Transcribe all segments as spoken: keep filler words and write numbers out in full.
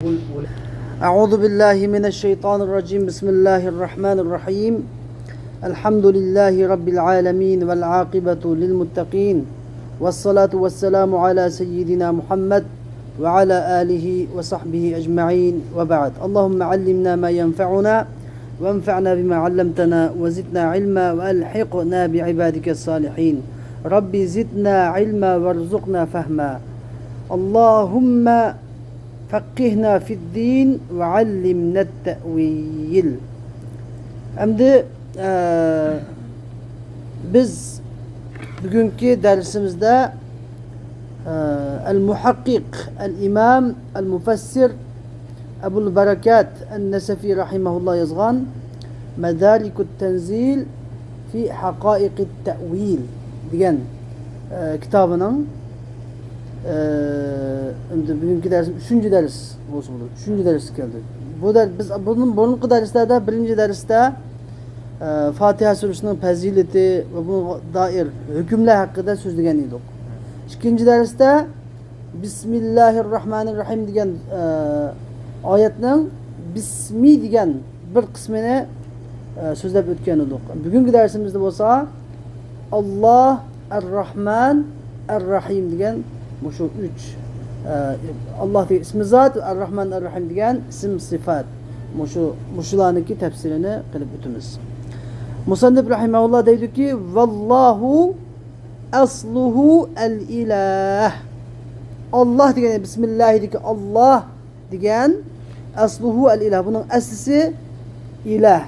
أعوذ بالله من الشيطان الرجيم. بسم الله الرحمن الرحيم. الحمد لله رب العالمين والعاقبة للمتقين، والصلاة والسلام على سيدنا محمد وعلى آله وصحبه أجمعين، وبعد. اللهم علمنا ما ينفعنا وانفعنا بما علمتنا وزدنا علما وألحقنا بعبادك الصالحين. رب زدنا علما وارزقنا فهما. اللهم فقهنا في الدين وعلمنا التأويل. ئەمدى، ئە، بىز بۈگۈنكى دەرسىمىزدە، ئە، ئەل مۇھەققىق، ئەل ئىمام، ئەل مۇفەسسىر ئەبۇل بەرەكات ئەن نەسەفى رەھىمەھۇللا يازغان مەدارىكۇت تەنزىل في حقائق التأويل دېگەن، ئە، كىتابىنىڭ، ئە، ئەمدى بۈگۈنكى دەرس ئۈچىنچى دەرس بولسا بولىدۇ. ئۈچىنچى دەرسكە كەلدۇق. بۇ دەر-، بىز بۇنىڭ بۇرۇنقى دەرسلەردە، بىرىنچى دەرستە، ئە، فاتىھە سۈرىسىنىڭ پەزىلىتى ۋە بۇنىڭغا دائىر ھۆكۈملەر ھەققىدە سۆزلىگەن ئىدۇق. ئىككىنچى دەرستە بىسمىللاھىررەھمانىررەھىم دېگەن، ئە، ئايەتنىڭ بىسمى دېگەن بىر قىسمىنى، ئە، سۆزلەپ ئۆتكەن ئىدۇق. بۈگۈنكى دەرسىمىزدە بولسا، ئاللاھ، ئەررەھمان، ئەررەھىم دېگەن مۇشۇ ئۈچ، ئە، ئاللاھ دېگەن ئىسمى زات، ئەررەھمان، ئەررەھىم دېگەن ئىسىم سىفات. مۇشۇ، مۇشۇلارنىڭكى تەپسىرىنى قىلىپ ئۆتىمىز. مۇسەننىپ رەھىمەھۇللاھ دەيدۇكى، ۋاللاھۇ ئەسلۇھۇ ئەل ئىلاھ. ئاللاھ دېگەن، بىسمىللاھىدىكى ئاللاھ دېگەن، ئەسلۇھۇ ئەل ئىلاھ، بۇنىڭ ئەسلىسى ئىلاھ.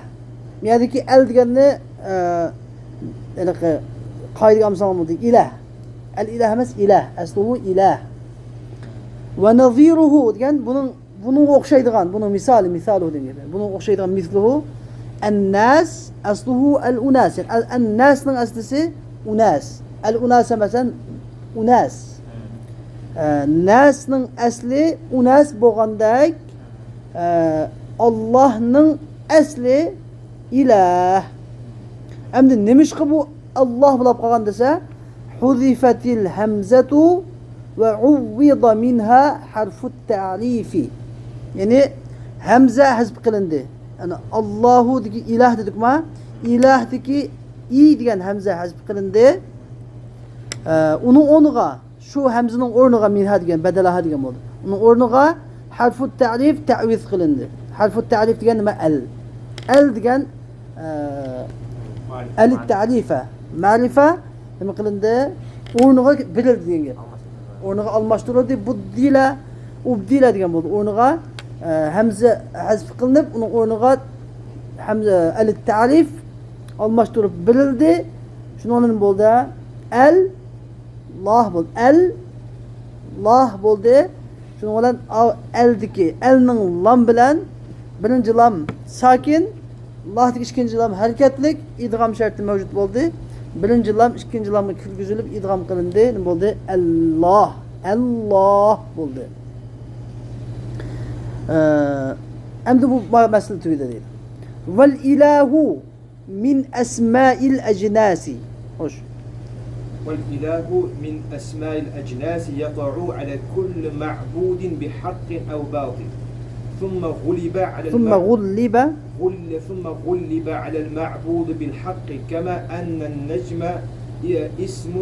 بۇ يەردىكى ئەل دېگەننى، ئە، ھېلىقى قائىدىگە ئالمىساڭلار بولدى. ئىلاھ. ئەل ئىلاھ ئەمەس، ئىلاھ. ئەسلۇھۇ ئىلاھ. ۋە نەزىرۇھۇ دېگەن بۇنىڭ، بۇنىڭغا ئوخشايدىغان، بۇنىڭ مىسالى، مىسالۇ دېگەن گەپ. بۇنىڭغا ئوخشايدىغان مىسلۇھۇ ئەنناس، ئەسلۇھۇ ئەل ئۇناس. يەنى ئەل-، ئەنناسنىڭ ئەسلىسى ئۇناس. ئەل ئۇناس ئەمەس، ئۇناس. ئە، ناسنىڭ ئەسلى ئۇناس بولغاندەك، ئە، ئاللاھنىڭ ئەسلى ئىلاھ. ئەمدى نېمىشقا بۇ ئاللاھ بولۇپ قالغان دېسە، حذفت الهمزة وعوض منها حرف التعريف. يەنى ھەمزە ھەزپ قىلىندى. يەنى ئاللاھۇدىكى ئىلاھ دېدۇقما، ئىلاھدىكى ئى دېگەن ھەمزە ھەزپ قىلىندى. ئە، ئۇنىڭ ئورنىغا، شۇ ھەمزىنىڭ ئورنىغا، مىنھا دېگەن، بەدەلەھا دېگەن بولدى. ئۇنىڭ ئورنىغا ھەرفۇت تەرىف تەئۋىز قىلىندى. ھەرفۇت تەرىف دېگەن نېمە؟ ئەل. ئەل دېگەن، ئە، ئەل تەرىفە. مەرىفە نېمە قىلىندى؟ ئورنىغا بېرىلدى دېگەن گەپ. ئورنىغا ئالماشتۇرۇلدى. بۇددىلە، ئۇبدىلە دېگەن بولدى. ئورنىغا، ئە، ھەمزە ھەزپ قىلىنىپ، ئۇنىڭ ئورنىغا ھەمزە، ئەل تەرىف ئالماشتۇرۇپ بېرىلدى. شۇنىڭ بىلەن بولدى. ئەل لاھ بولدى. ئەل لاھ بولدى. شۇنىڭ بىلەن ئا-، ئەلدىكى، ئەلنىڭ لام بىلەن، بىرىنچى لام ساكىن، لاھدىكى ئىككىنچى لام ھەرىكەتلىك، ئىدغام شەرتى مەۋجۇت بولدى. بىرىنچى لام ئىككىنچى لامغا كىرگۈزۈلۈپ ئىدغام قىلىندى. نېمە بولدى؟ ئەللاھ. ئەللاھ بولدى. ئە، ئەمدى بۇ مە-، مەسىلە تۈگىدى دەيدۇ. ۋەل ئىلاھۇ من أسماء الأجناس. خوش. والإله من أسماء الأجناس يقع على كل معبود بحق أو باطل. ثم غلب على ثم المع-، غلب. غل-، ثم غلب على المعبود بالحق، كما أن النجم اسم،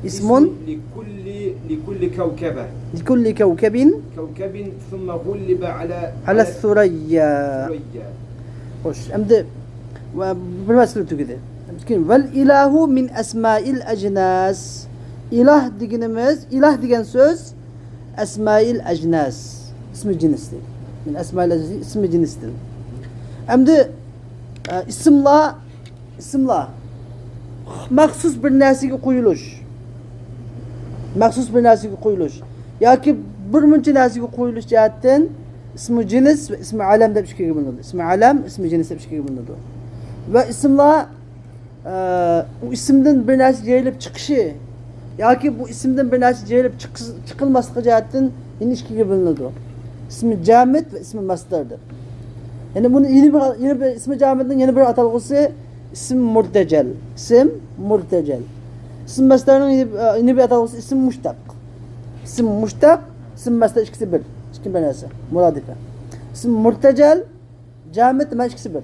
اسم. اسم لكل، لكل كوكبة. لكل كوكب. كوكب، ثم غلب على، على على الثريا. الثريا. خوش، ئەمدى ۋە بىر مەسىلە تۈگىدى. كېيىن، ۋەل ئىلاھۇ مىن ئەسمائىل ئەجناس. ئىلاھ دېگىنىمىز، ئىلاھ دېگەن سۆز ئەسمائىل ئەجناس، ئىسمى جىنس دەيدۇ. مىن ئەسمائىل ئەجناس، ئىسمى جىنستىن. ئەمدى، ئە، ئىسىملار، ئىسىملار مەخسۇس بىر نەرسىگە قويۇلۇش، مەخسۇس بىر نەرسىگە قويۇلۇش ياكى بىر مۇنچە نەرسىگە قويۇلۇش جەھەتتىن ئىسمى جىنس ۋە ئىسمى ئەلەم دەپ ئىككىگە بۆلۈنىدۇ. ئىسمى ئەلەم، ئىسمى جىنس دەپ ئىككىگە بۆلۈنىدۇ. ۋە ئىسىملار، ئە، ئۇ ئىسىمدىن بىر نەرسە يېرىلىپ چىقىشى ياكى بۇ ئىسىمدىن بىر نەرسە يېرىلىپ چىقىش-، چىقىلماسلىقى جەھەتتىن يەنە ئىككىگە بۆلۈنىدۇ. ئىسمى جامىد ۋە ئىسمى مەسدەر دەپ. يەنى بۇنى يەنە بىر، يەنە بىر ئىسمى جامىدنىڭ يەنە بىر ئاتالغۇسى ئىسم مۇرتەجەل. ئىسم مۇرتەجەل. ئىسم مەسدەرنىڭ يەنە، يەنە بىر ئاتالغۇسى ئىسم مۇشتەق. ئىسم مۇشتەق، ئىسم مەسدەر ئىككىسى بىر. بىر نەرسە، مۇرادىپە. ئىسمى مۇرتەجەل، جامىد، مانا ئىككىسى بىر.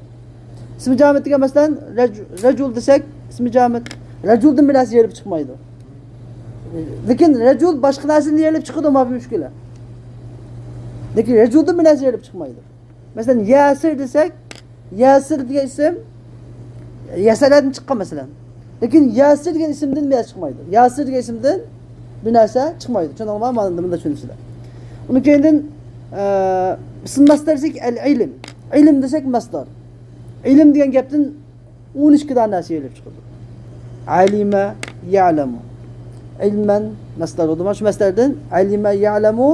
ئىسمى جامىد دېگەن، مەسىلەن، رەج-، رەجۇل دېسەك، ئىسمى جامىد. رەجۇلدىن بىر نەرسە يېرىلىپ چىقمايدۇ. لېكىن رەجۇل باشقا نەرسىدىن يېرىلىپ چىقىدۇ، ماپى مۈشكۈلە. لېكىن رەجۇلدىن بىر نەرسە يېرىلىپ چىقمايدۇ. مەسىلەن، ياسىر دېسەك، ياسىر دېگەن ئىسىم يەسەردىن چىققان، مەسىلەن. لېكىن ياسىر دېگەن ئىسىمدىن بىر نەرسە چىقمايدۇ. ياسىر دېگەن ئىسىمدىن بىر نەرسە چىقمايدۇ. چۈشەندىڭلارمۇ؟ مانا مۇنداق چۈشىنىسىلەر. ئۇنىڭ كەينىدىن، ئە، ئىسىم مەسدەر دېسەك، ئەل ئىلم. ئىلىم دېسەك مەسدەر. ئىلىم دېگەن گەپتىن ئون ئىككى دانە نەرسە يېرىلىپ چىقىدۇ. ئەلىمە، يەلەمۇ. ئىلمەن مەسدەر بولدى. مانا شۇ مەسدەردىن ئەلىمە، يەلەمۇ،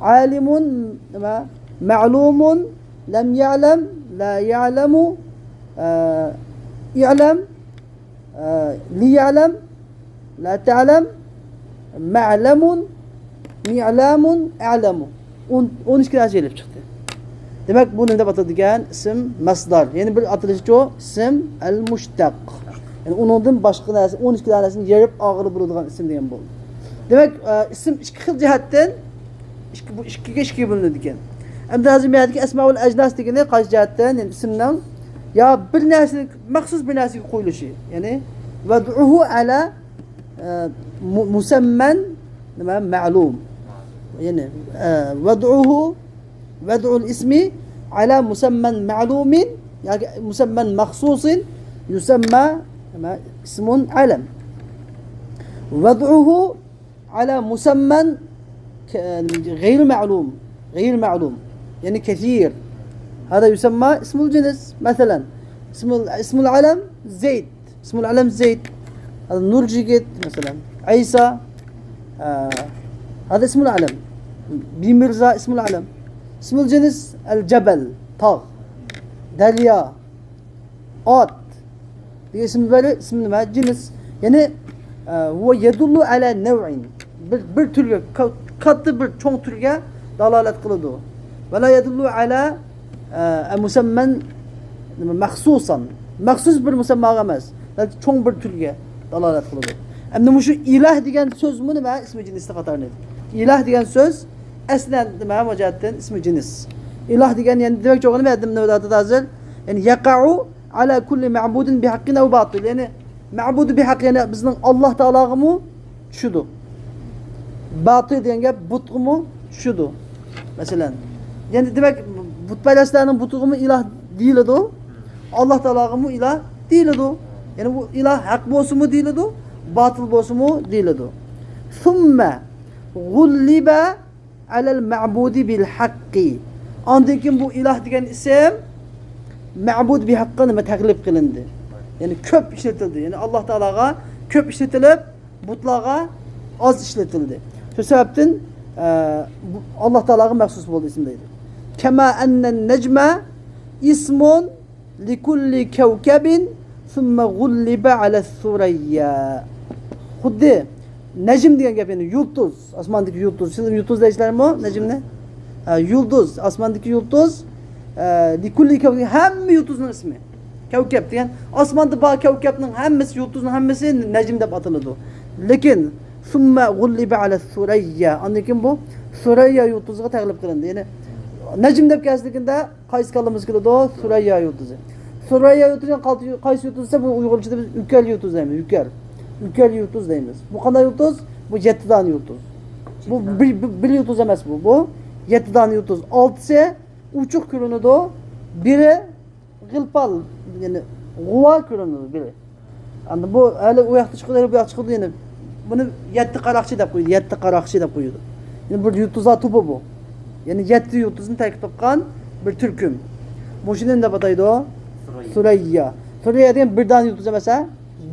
ئالىمۇن، نېمە؟ مەلۇمۇن، لەم يەلەم، لا يەلەمۇ، ئە، ئىلەم، ئە، لىيەلەم، لا تەلەم، مەلەمۇن، مىلەمۇن، ئەلەمۇ. ئون، ئون ئىككى نەرسە يېرىلىپ چىقتى. دېمەك، بۇ نېمە دەپ ئاتىلىدىكەن؟ ئىسىم مەسدەر. يەنە بىر ئاتىلىشىچۇ؟ ئىسىم ئەل مۇشتەق. يەنى ئۇنىڭدىن باشقا نەرسە، ئون ئىككى نەرسىنى يېرىپ ئاغرى بولىدىغان ئىسىم دېگەن بولدى. دېمەك، ئە، ئىسىم ئىككى خىل جەھەتتىن، ئىككى، بۇ ئىككىگە ئىككىگە بۆلۈنىدىكەن. ئەمدى ھازىر بۇ يەردىكى ئەسمائۇل ئەجناس دېگىنى قايسى جەھەتتىن؟ يەنى ئىسىمنىڭ يا بىر نەرسىنىڭ مەخسۇس بىر نەرسىگە قويۇلۇشى. يەنى ۋەدئۇھۇ ئەلا، ئە، مۇ-، مۇسەممەن، نېمە، مەلۇم. يەنى، ئە، ۋەدئۇھۇ، ۋەدئۇل ئىسمى ئەلا مۇسەممەن مەلۇمىن ياكى مۇسەممەن مەخسۇسىن يۇسەمما، نېمە، ئىسمۇن ئەلەم. ۋەدئۇھۇ ئەلا مۇسەممەن ك-، غەيرۇ مەلۇم، غەيرۇ مەلۇم. يەنى كەسىر. ھازا يۇسەمما ئىسمۇل جىنس. مەسىلەن، ئىسمۇل، ئىسمۇل ئەلەم زەيد. ئىسمۇل ئەلەم زەيد. ھازا نۇرجىگىت، مەسىلەن، ئەيسا. ئە، ھازا ئىسمۇل ئەلەم. بىمىرزا ئىسمۇل ئەلەم. ئىسمۇل جىنس ئەل جەبەل، تاغ. دەريا. ئات دېگەن ئىسىم بەردى، ئىسىم نېمە؟ جىنس. يەنى، ئە، ھۇۋە يەدۇللۇ ئەلە نەۋئىن. بىر، بىر تۈرگە، كا-، كاتتا بىر چوڭ تۈرگە دالالەت قىلىدۇ. ۋە لا يەدۇللۇ ئەلە، ئە، مۇسەممەن، نېمە، مەخسۇسەن. مەخسۇس بىر مۇسەمماغا ئەمەس، بەلكى چوڭ بىر تۈرگە دالالەت قىلىدۇ. ئەمدى مۇشۇ ئىلاھ دېگەن سۆزمۇ نېمە؟ ئىسمى جىنستا قاتارىدۇ. ئىلاھ دېگەن سۆز ئەسلىدە نېمە؟ مۇجەھەددىن ئىسمى جىنس. ئىلاھ دېگەن يەنى دېمەكچى بولغىنى مەدىم نۆۋەتتە ھازىر. يەنى يەقەئۇ ئەلا كۇللى مەبۇدىن بىھەققىن ئەۋ باتىل. يەنى مەبۇدى بىھەق، يەنى بىزنىڭ ئاللاھ تائالاغىمۇ چۈشىدۇ. باتىل دېگەن گەپ بۇتقىمۇ چۈشىدۇ. مەسىلەن، يەنى دېمەك، بۇتپەرەسلەرنىڭ بۇتىغىمۇ ئىلاھ دېيىلىدۇ، ئاللاھ تائالاغىمۇ ئىلاھ دېيىلىدۇ. يەنى بۇ ئىلاھ ھەق بولسىمۇ دېيىلىدۇ، باتىل بولسىمۇ دېيىلىدۇ. ثم غلب ئەلەل مەبۇدى بىل ھەققى. ئاندىن كېيىن بۇ ئىلاھ دېگەن ئىسىم مەبۇد بىھەققە نېمە؟ تەغلىب قىلىندى. يەنى كۆپ ئىشلىتىلدى. يەنى ئاللاھ تائالاغا كۆپ ئىشلىتىلىپ، بۇتلارغا ئاز ئىشلىتىلدى. شۇ سەۋەبتىن، ئە، بۇ ئاللاھ تائالاغا مەخسۇس بولدى ئىسىم دەيدۇ. كەما ئەننەن نەجمە ئىسمۇن لىكۇللى كەۋكەبىن ثۇممە غۇللىبە ئەلە سۇرەييا. خۇددى نەجم دېگەن گەپ، يەنى يۇلتۇز، ئاسماندىكى يۇلتۇز. سىلەر يۇلتۇز دەيسىلەرمۇ نەجمنى؟ ھە، يۇلتۇز، ئاسماندىكى يۇلتۇز، ئە، لىكۇللى كەۋكەب، ھەممە يۇلتۇزنىڭ ئىسمى. كەۋكەب دېگەن، ئاسماندا بار كەۋكەبنىڭ ھەممىسى، يۇلتۇزنىڭ ھەممىسى نەجم دەپ ئاتىلىدۇ. لېكىن، ثۇممە غۇللىبە ئەلە سۇرەييا. ئاندىن كېيىن بۇ سۇرەييا يۇلتۇزىغا تەغلىب قىلىندى. يەنى نەجم دەپ كەلسىلىكىندە، قايسى كاللىمىزغا كېلىدۇ؟ سۇرەييا يۇلتۇزى. سۇرەييا يۇلتۇزى قايسى، قايسى يۇلتۇز دېسە، بۇ ئۇيغۇرچىدا بىز ئۈكەل يۇلتۇز دەيمىز، ئۈكەل. ئۈكەل يۇلتۇز دەيمىز. بۇ قانداق يۇلتۇز؟ بۇ يەتتە دانە يۇلتۇز. بۇ بىر، بىر، بىر يۇلتۇز ئەمەس بۇ. بۇ يەتتە دانە يۇلتۇز. ئالتىسى ئوچۇق كۆرۈنىدۇ، بىرى غىلپال، يەنى غۇۋا كۆرۈنىدۇ بىرى. ئاندىن بۇ ھېلى ئۇ ياقتا چىقىدۇ، ھېلى بۇ ياقتا چىقىدۇ، يەنە بۇنى يەتتە قاراقچى دەپ قويىدۇ، يەتتە قاراقچى دەپ قويىدۇ. يەنى بىر يۇلتۇزلار توپى بۇ. يەنى يەتتە يۇلتۇزدىن تەركىب تاپقان بىر تۈركۈم. مۇشۇنى نېمە دەپ ئاتايدۇ؟ سۈرەييا. سۈرەييا. سۈرەييا دېگەن بىر دانە يۇلتۇز ئەمەس، ھە؟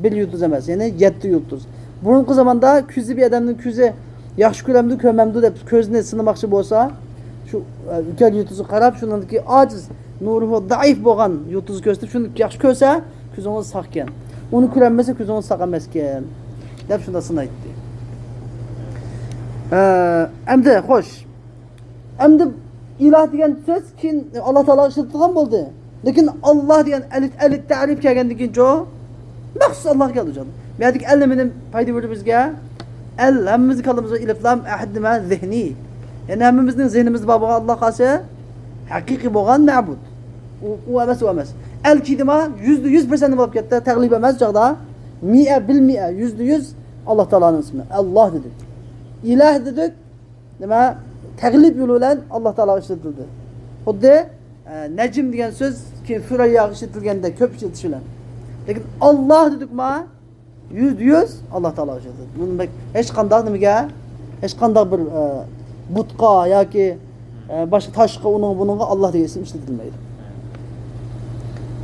بىر يۇلتۇز ئەمەس، يەنى يەتتە يۇلتۇز. بۇرۇنقى زاماندا كۆزى بىر ئادەمنىڭ كۆزى ياخشى كۆرەمدۇ، كۆرمەمدۇ دەپ كۆزىنى سىنىماقچى بولسا، شۇ، ئە، ئۈكەل يۇلتۇزغا قاراپ، شۇنىڭدىكى ئاجىز، نۇرۇھۇ زەئىپ بولغان يۇلتۇزنى كۆرسىتىپ، شۇنى ياخشى كۆرسە، كۆزىڭىز ساقكەن. ئۇنى كۆرەلمىسە، كۆزىڭىز ساق ئەمەسكەن، دەپ شۇنداق سىنايتتى. ئە، ئەمدى، خوش. ئەمدى ئىلاھ دېگەن سۆز كېيىن ئاللا تائالاغا ئىشلىتىلغان بولدى. لېكىن ئاللا دېگەن ئەلىف، ئەلىف تەرىپ كەلگەندىن كېيىنچۇ، مەخسۇس ئاللاغا كەلدى جان. بۇ يەردىكى ئەل نېمىنى پايدا بېرىدۇ بىزگە؟ ئەل ھەممىمىزنىڭ كاللىمىزدا ئېلىف لام ئەھەد نېمە؟ زېھنىي. يەنى ھەممىمىزنىڭ زېھنىمىزدا بار بولغان ئاللا قايسى؟ ھەقىقىي بولغان مەبۇد. ئۇ، ئۇ ئەمەس، ئۇ ئەمەس. ئەلكىدىما يۈزدە يۈز پىرسەنت بولۇپ كەتتى، تەغلىب ئەمەس چاغدا. مىئە بىل مىئە، يۈزدە يۈز ئاللا تائالانىڭ ئىسمى. ئاللا دېدۇق. ئىلاھ دېدۇق. نېمە؟ تەغلىب يولى بىلەن ئاللا تائالا ئىشلىتىلدى. خۇددى، ئە، نەجم دېگەن سۆز كېيىن سۈرەيياغا ئىشلىتىلگەندە كۆپ ئىشلىتىش بىلەن. لېكىن ئاللا دېدۇقما، يۈزدە يۈز ئاللا تائالا ئىشلىتىلدى. بۇنى بەك ھېچقانداق نېمىگە، ھېچقانداق بىر، ئە، بۇتقا ياكى، ئە، باشقا تاشقا، ئۇنىڭ بۇنىڭغا ئاللا دېگەن ئىسىم ئىشلىتىلمەيدۇ.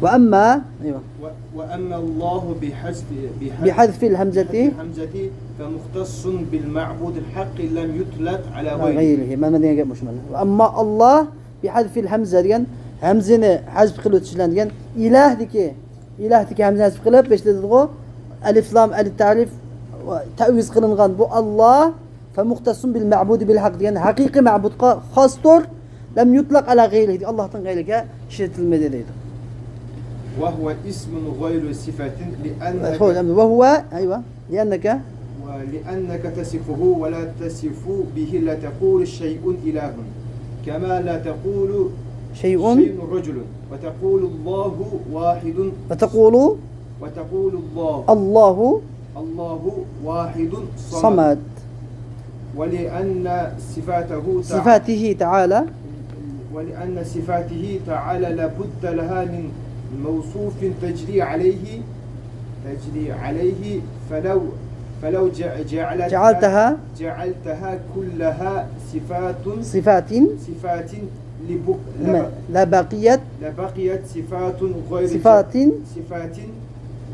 ۋە ئەمما، ئەيۋە. و-، وأما الله بحذف، بحذف، بحذف الهمزة، بحذف الهمزة فمختص بالمعبود الحق لم يطلق على غيره. غەيرىھى. مانا دېگەن گەپ مۇشۇ مانا. ۋە ئەمما ئاللا بىھەزفىل ھەمزە دېگەن ھەمزىنى ھەزپ قىلىۋېتىش بىلەن دېگەن ئىلاھدىكى، ئىلاھدىكى ھەمزىنى ھەزپ قىلىپ، بەشتە دېدىغۇ، ئەلىف لام، ئەلىف تەرىف، تەئۋىز قىلىنغان بۇ ئاللا، فمختص بالمعبود بالحق دېگەن ھەقىقىي مەبۇدقا خاستۇر. لم يطلق على غيره، ئاللاھتىن غەيرىگە ئىشلىتىلمىدى دەيدۇ. وهو اسم غير صفة لأنك، خوش، ئەمدى وهو، ئەيۋە. لأنك، ولأنك تصفه ولا تصف به، لا تقول شيء إله، كما لا تقول شيء، شيء رجل، وتقول الله واحد، وتقول، وتقول الله، الله، الله واحد صمد. صمد. ولأن صفاته تع-، صفاته تعالى، ولأن صفاته تعالى لا بد لها من موصوف تجري عليه، تجري عليه، فلو، فلو ج-، جعلتها، جعلتها، جعلتها كلها صفات، صفات، صفات لبق-، لب-، لبقيت، لبقيت صفات غير ج-، صفات، صفات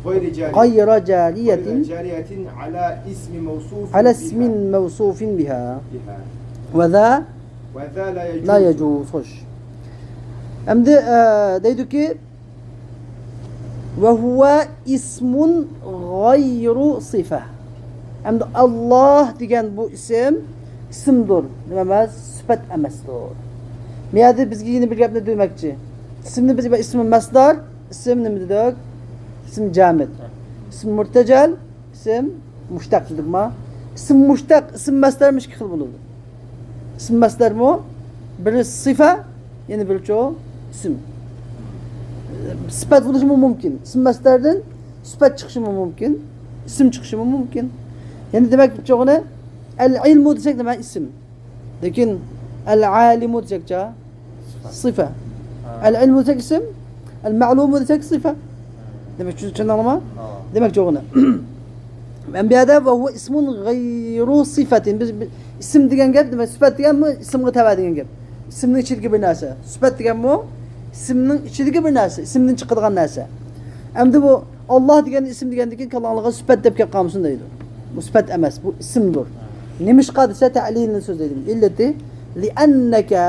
غير جارية، غير جارية، غير جارية على اسم موصوف، على اسم بها، موصوف بها. بها. وذا، وذا لا يجوز. لا يجوز، خوش. ئەمدى، ئە، دەيدۇكى، وهو اسم غير صفة. ئەمدى ئاللا دېگەن بۇ ئىسىم ئىسىمدۇر، نېمە ئەمەس؟ سۈپەت ئەمەستۇر. بۇ يەردە بىزگە يەنە بىر گەپنى دېمەكچى. ئىسىمنى بىز ئىسمى مەسدار، ئىسىم نېمە دېدۇق؟ ئىسىم جامىد. ئىسىم مۇرتەجەل، ئىسىم مۇشتەق دېدۇقما؟ ئىسىم مۇشتەق، ئىسىم مەسدەر ئىككى خىل بولىدۇ. ئىسىم مەسدەرمۇ بىرى سىفە، يەنە بىرىچۇ ئىسىم. سۈپەت بولۇشىمۇ مۇمكىن. ئىسىم مەسدەردىن سۈپەت چىقىشىمۇ مۇمكىن، ئىسىم چىقىشىمۇ مۇمكىن. يەنە دېمەك چوغىنى، ئەل ئىلمۇ دېسەك نېمە؟ ئىسىم. لېكىن ئەل ئالىمۇ دېسەكچە؟ سىفە. ئەل ئىلمۇ دېسەك ئىسىم، ئەل مەلۇمۇ دېسەك سىفە. دېمەك، چۈشەندىڭلارمۇ؟ دېمەك چوغىنى. مەن بۇ يەردە ۋە ھۇۋە ئىسمۇن غەيرۇ سىفەتىن. بىز، بىز ئىسىم دېگەن گەپ، دېمەك، سۈپەت دېگەنمۇ ئىسىمغا تەۋە دېگەن گەپ. ئىسىمنىڭ ئىچىدىكى بىر نەرسە. سۈپەت دېگەنمۇ ئىسىمنىڭ ئىچىدىكى بىر نەرسە، ئىسىمدىن چىقىدىغان نەرسە. ئەمدى بۇ ئاللا دېگەن ئىسىم دېگەندىن كېيىن كاللاڭلارغا سۈپەت دەپ كەپ قالمىسۇن دەيدۇ. بۇ سۈپەت ئەمەس، بۇ ئىسىمدۇر. نېمىشقا دېسە، تەلىلنى سۆزلەيدۇ. ئىللىتى، لىئەننەكە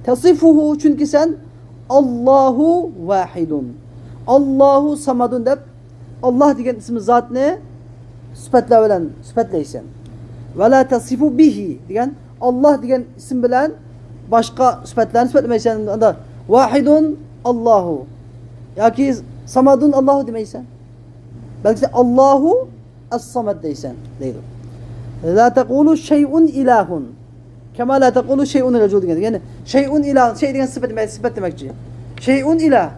تەسىفۇھۇ، چۈنكى سەن ئاللاھۇ ۋاھىدۇن، ئاللاھۇ سامادۇن دەپ، ئاللا دېگەن ئىسمى زاتنى سۈپەتلەر بىلەن سۈپەتلەيسەن. ۋە لا تەسىفۇ بىھى دېگەن، ئاللا دېگەن ئىسىم بىلەن باشقا سۈپەتلەرنى سۈپەتلىمەيسەن. ئاندا ۋاھىدۇن ئاللاھۇ ياكى سامادۇن ئاللاھۇ دېمەيسەن. بەلكى ئاللاھۇ ئەس-سامەد دەيسەن، دەيدۇ. لا تەقۇلۇ شەيئۇن ئىلاھۇن. كەما لا تەقۇلۇ شەيئۇن رەجۇل دېگەن. يەنى شەيئۇن ئىلاھ، شەي دېگەن سۈپەت، سۈپەت دېمەكچى. شەيئۇن ئىلاھ.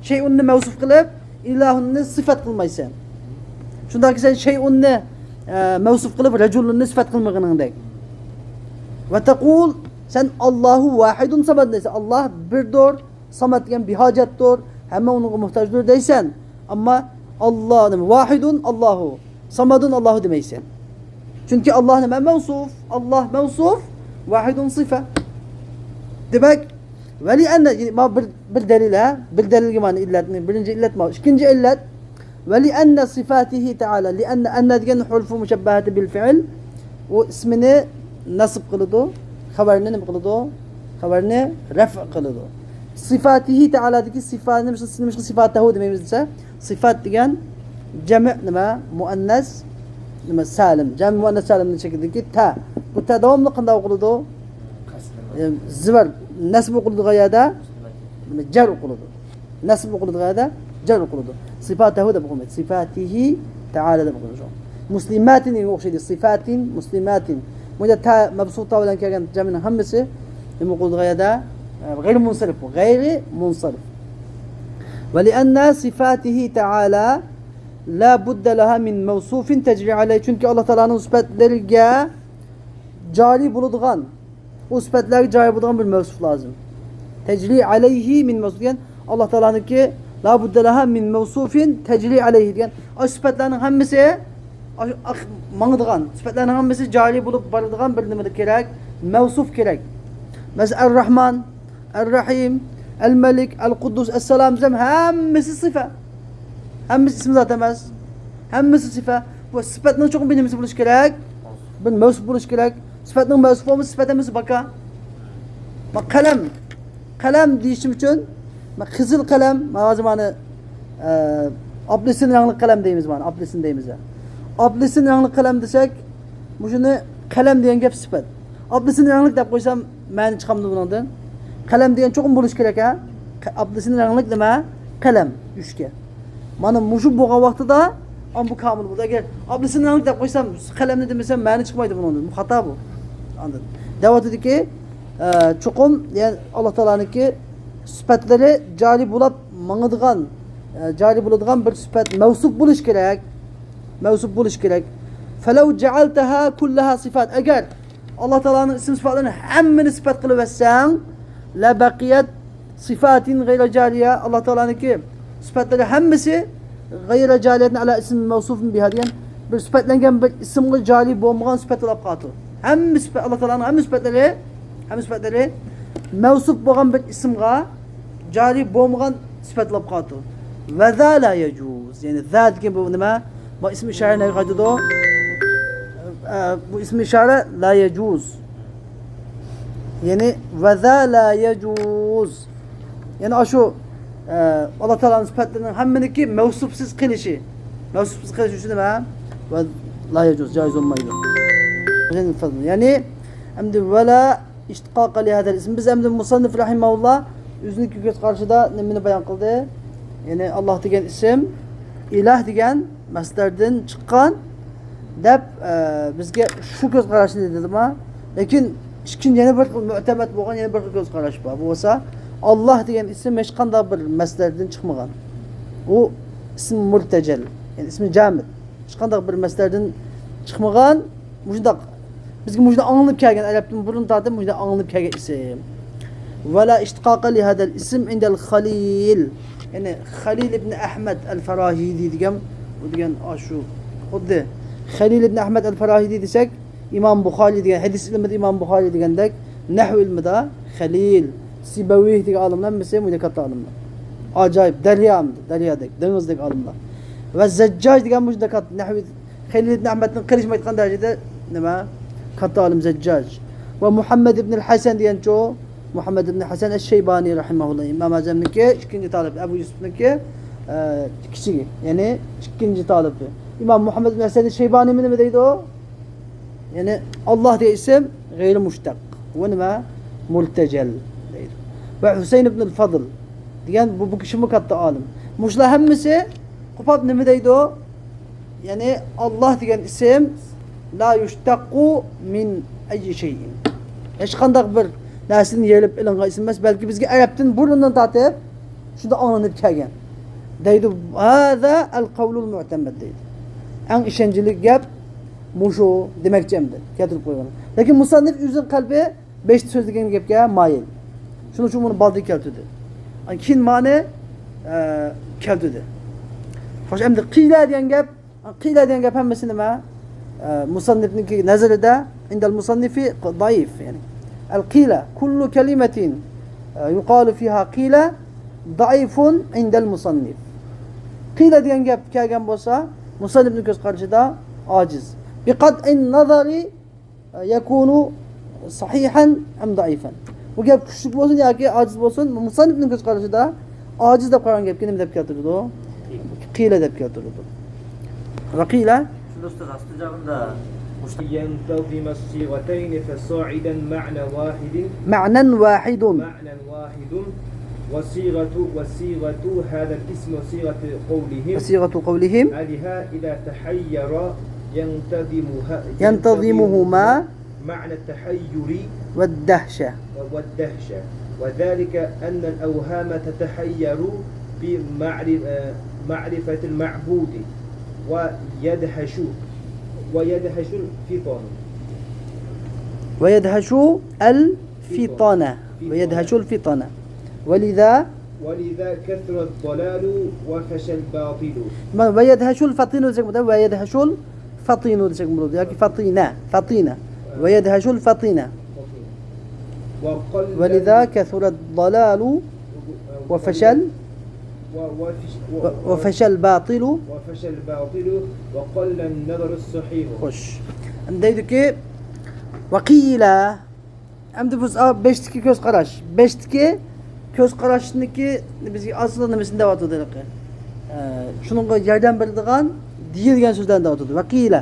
شەيئۇننى مەۋسۇپ قىلىپ، ئىلاھۇننى سۈپەت قىلمايسەن. شۇنداقكى سەن شەيئۇننى، ئە، مەۋسۇپ قىلىپ، رەجۇلۇننى سۈپەت قىلمىغىنىڭدەك. ۋە تەقۇل، سەن ئاللاھۇ ۋاھىدۇن سامەد دەيسەن. ئاللاھ بىردۇر، سامەد دېگەن بىھاجەتتۇر، ھەممە ئۇنىڭغا موھتاجدۇر دەيسەن. ئەمما ئاللا نېمە؟ ۋاھىدۇن ئاللاھۇ، سامەدۇن ئاللاھۇ دېمەيسەن. چۈنكى ئاللا نېمە؟ مەۋسۇف. ئاللا مەۋسۇف، ۋاھىدۇن سىفە. دېمەك، ۋەلىئەننە، مانا بىر، بىر دەلىل، ھە؟ بىر دەلىلگە مانا ئىللەتنى، بىرىنچى ئىللەت مانا. ئىككىنچى ئىللەت، ولأن صفاته تعالى، لأن، أن دېگەن حرف مشبهة بالفعل، ئۇ ئىسمىنى نەسب قىلىدۇ، خەۋەرنى نېمە قىلىدۇ؟ خەۋەرنى رەف قىلىدۇ. صفاته تعالى دىكى صفا، نېمە، نېمىشقا صفاته دېمەيمىز دېسە، صفات دېگەن جەمئ نېمە؟ مۇئەننەس نېمە؟ سالىم. جەمئ مۇئەننەس سالىمنىڭ شەكلىدىكى تە. بۇ تە داۋاملىق قانداق ئوقۇلىدۇ؟ ئە، زىبەر نەسب ئوقۇلىدىغان يەردە نېمە؟ جەر ئوقۇلىدۇ. نەسب ئوقۇلىدىغان يەردە جەر ئوقۇلىدۇ. صفاته دەپ ئوقۇلمايدۇ. صفاته تعالى دەپ ئوقۇلىدۇ. مۇسلىماتىن دېگەنگە ئوخشايدۇ. صفاتىن، مۇسلىماتىن. بۇ يەردە تە، مەبسۇتە بىلەن كەلگەن جەمنىڭ ھەممىسى نېمە قىلىدىغان يەردە؟ ئە، غەيرىي مۇنسەرىف بۇ. غەيرىي مۇنسەرىف. ولأن صفاته تعالى لا بد لها من موصوف تجري عليه. چۈنكى ئاللا تائالانىڭ سۈپەتلىرىگە جارى بولىدىغان، ئۇ سۈپەتلەرگە جارى بولىدىغان بىر مەۋسۇپ لازىم. تەجرى ئەلەيھى مىن مەۋسۇپ دېگەن، ئاللا تائالانىڭكى لا بۇددە لەھا مىن مەۋسۇفىن تەجرى ئەلەيھى دېگەن، ئاشۇ سۈپەتلەرنىڭ ھەممىسى، ئاشۇ ئاق-، ماڭىدىغان سۈپەتلەرنىڭ ھەممىسى جارى بولۇپ بارىدىغان بىر نېمە كېرەك؟ مەۋسۇپ كېرەك. مەسىلەن، ئەر-راھمان، ئەر-راھىم، ئەل-مەلىك، ئەل-قۇددۇس، ئەسسالام دېسەم، ھەممىسى سىفەت. ھەممىسى ئىسىم زات ئەمەس. ھەممىسى سىفەت. بۇ سىفەتنىڭ چوقۇم بىر نېمىسى بولۇشى كېرەك؟ بىر مەۋسۇپ بولۇشى كېرەك. سۈپەتنىڭ مەۋسۇپى بولمىسا، سۈپەت ئەمەس، باكا. ما، قەلەم. قەلەم دېيىشىم ئۈچۈن، ما، قىزىل قەلەم، ما، ھازىر مانا، ئە، ئاپېلسىن رەڭلىك قەلەم دەيمىز، مانا، ئاپېلسىن دەيمىز. ئاپېلسىن رەڭلىك قەلەم دېسەك، مۇشۇنى قەلەم دېگەن گەپ سۈپەت. ئاپېلسىن رەڭلىك دەپ قويسام، مەنە چىقامدۇ بۇنىڭدىن؟ قەلەم دېگەن چوقۇم بولۇشى كېرەك، ھە؟ قە-، ئاپېلسىن رەڭلىك نېمە؟ قەلەم. ئۈچكە. مانا مۇشۇ بولغان ۋاقتىدا، ئان بۇ كامىل بولدى. ئەگەر ئاپېلسىن رەڭلىك دەپ قويسام، قەلەمنى دېمىسەم، مەنە چىقمايدۇ بۇنىڭدىن. بۇ خاتا بۇ. ئاندىن دەۋاتىدۇكى، ئە، چوقۇم، يەنى ئاللا تائالانىڭكى سۈپەتلىرى جارى بولۇپ ماڭىدىغان، ئە، جارى بولىدىغان بىر سۈپەت مەۋسۇپ بولۇش كېرەك. مەۋسۇپ بولۇش كېرەك. فلو جعلتها كلها صفات. ئەگەر ئاللا تائالانىڭ ئىسىم سۈپەتلىرىنى ھەممىنى سۈپەت قىلىۋەتسەڭ، لبقيت صفات غير جارية، ئاللا تائالانىڭكى سۈپەتلىرى ھەممىسى غير جارية على اسم موصوف بها دېگەن بىر سۈپەتلەنگەن بىر ئىسىمغا جارى بولمىغان سۈپەت بولۇپ قالىدۇ. ھەممە سۈپەت، ئاللا تائالانىڭ ھەممە سۈپەتلىرى، ھەممە سۈپەتلىرى مەۋسۇپ بولغان بىر ئىسىمغا جارى بولمىغان سۈپەت بولۇپ قالىدۇ. وذا لا يجوز. يەنى ذا دېگەن بۇ نېمە؟ بۇ ئىسمى ئىشارە نەگە قايتىدۇ؟ ئە، بۇ ئىسمى ئىشارە لا يجوز. يەنى، وذا لا يجوز. يەنى ئاشۇ، ئە، ئاللا تائالانىڭ سۈپەتلىرىنىڭ ھەممىنىڭكى مەۋسۇپسىز قېلىشى. مەۋسۇپسىز قېلىشى ئۈچۈن نېمە؟ ۋە لا يجوز، جائىز بولمايدۇ. يەنى، ئەمدى، ولا اشتقاق لهذا الاسم. بىز ئەمدى مۇسەننىف رەھىمەھۇللا ئۆزىنىڭكى كۆز قارىشىدا نېمىنى بايان قىلدى؟ يەنى، ئاللا دېگەن ئىسىم، ئىلاھ دېگەن مەسدەردىن چىققان دەپ، ئە، بىزگە شۇ كۆز قاراشنى دېدىما؟ لېكىن ئىككىنچى يەنە بىر خىل مۆتەمەد بولغان يەنە بىر خىل كۆز قاراش بار. بۇ بولسا، ئاللا دېگەن ئىسىم ھېچقانداق بىر مەسدەردىن چىقمىغان. ئۇ ئىسم مۇرتەجەل، يەنى ئىسمى جامىد. ھېچقانداق بىر مەسدەردىن چىقمىغان، مۇشۇنداق، بىزگە مۇشۇنداق ئاڭلىنىپ كەلگەن، ئەرەبتىن بۇرۇن تارتىپ مۇشۇنداق ئاڭلىنىپ كەلگەن ئىسىم. ولا اشتقاق لهذا الاسم عند الخليل. يەنى خەلىل ئىبن ئەھمەد ئەل فاراھىدى دېگەن، ئۇ دېگەن ئاشۇ، خۇددى خەلىل ئىبن ئەھمەد ئەل فاراھىدى دېسەك، ئىمام بۇخارى دېگەن، ھەدىس ئىلمىدا ئىمام بۇخارى دېگەندەك، نەھۋ ئىلمىدا خەلىل، سىبەۋىھ دېگەن ئالىملار ھەممىسى مۇشۇنداق كاتتا ئالىملار. ئاجايىپ، دەريا، دەريادەك، دېڭىزدەك ئالىملار. ۋە زەججاج دېگەن مۇشۇنداق كاتتا نەھۋ، خەلىل ئىبن ئەھمەدنى قېرىشمايدىغان دەرىجىدە نېمە؟ كاتتا ئالىم زەججاج. ۋە مۇھەممەد ئىبن ھەسەن دېگەنچۇ، مۇھەممەد ئىبن ھەسەن ئەششەيبانى رەھىمەھۇللا، ئىمام ئەزەمنىڭكى ئىككىنچى تالىپى، ئەبۇ يۈسۈفنىڭكى، ئە، كىچىكى، يەنى ئىككىنچى تالىپى. ئىمام مۇھەممەد ئىبن ھەسەن ئەششەيبانى نېمە دەيدۇ؟ يەنى ئاللا دېگەن ئىسىم غەيرىي مۇشتەق. ۋە نېمە؟ مۇرتەجەل دەيدۇ. ۋە ھۈسەيىن ئىبنۇل فەزل دېگەن بۇ، بۇ كىشىمۇ كاتتا ئالىم. مۇشۇلار ھەممىسى قوپاپ نېمە دەيدۇ؟ يەنى ئاللا دېگەن ئىسىم لا يۇشتەققۇ مىن ئەييى شەيئىن. ھېچقانداق بىر نەرسىدىن يېرىلىپ ئېلىنغان ئىسىم ئەمەس، بەلكى بىزگە ئەرەبتىن بۇرۇندىن تارتىپ شۇنداق ئاڭلىنىپ كەلگەن. دەيدۇ، ھازا ئەل قەۋلۇل مۇئتەمەد دەيدۇ. ئەڭ ئىشەنچلىك گەپ مۇشۇ دېمەكچى ئەمدى، كەلتۈرۈپ قويغان. لېكىن مۇسەننىپ ئۆزىنىڭ قەلبى بېشىدا سۆزلىگەن گەپكە مايىل. شۇنىڭ ئۈچۈن بۇنى بالدىر كەلتۈردى. كېيىن مانى، ئە، كەلتۈردى. خوش، ئەمدى قىيلە دېگەن گەپ، قىيلە دېگەن گەپ ھەممىسى نېمە؟ ئە، مۇسەننىپنىڭكى نەزىرىدە، ئىندەل مۇسەننىفى ضعيف، يەنى. ئەل قىيلە، كۇللۇ كەلىمەتىن، ئە، يۇقالۇ فىيھا قىيلە ضعيف عند المصنف. قىيلە دېگەن گەپ كەلگەن بولسا، مۇسەننىپنىڭ كۆز قارىشىدا ئاجىز. بقطع النظر يكون صحيحا أم ضعيفا. بۇ گەپ كۈچلۈك بولسۇن ياكى ئاجىز بولسۇن، مۇسەننىپنىڭ كۆز قارىشىدا ئاجىز دەپ قارىغان گەپكە نېمە دەپ كەلتۈرىدۇ؟ قىيلە دەپ كەلتۈرىدۇ. ۋە قىيلە. شۇنداق ئۇستاز، ئاستى جاۋابىدا مۇشت- ينتظم الصيغتين فصاعدا معنى واحد. معنى واحد. معنى واحد. وصيغة، وصيغة هذا الاسم وصيغة قولهم. وصيغة قولهم. عليها إذا تحير ينتظمها، ينتظمهما. معنى التحير والدهشة. والدهشة، وذلك أن الأوهام تتحير في معرف- معرفة المعبود، ويدهش ويدهش الفطن. ويدهش الفطن. ويدهش الفطن. ولذا ولذا كثر الضلال وفشى الباطل. مانا، ويدهش الفطن دېسەك بولىدۇ، ويدهش الفطن دېسەك بولىدۇ ياكى فطن، فطن. ويدهش الفطن. وقل ولذا كثر الضلال وفشى ال- و- وفش- و- و- وفشى الباطل. وفشى الباطل وقل النظر الصحيح. خوش. دەيدۇكى، وقيل. ئەمدى بىز، ئا، بەشتىكى كۆز قاراش. بەشتىكى كۆز قاراشنىكى بىزگە ئاساسلىق نېمىسىنى دەۋاتىدۇ ھېلىقى؟ ئە، شۇنىڭغا ياردەم بېرىدىغان دېيىلگەن سۆزلەرنى دەۋاتىدۇ. وقيل،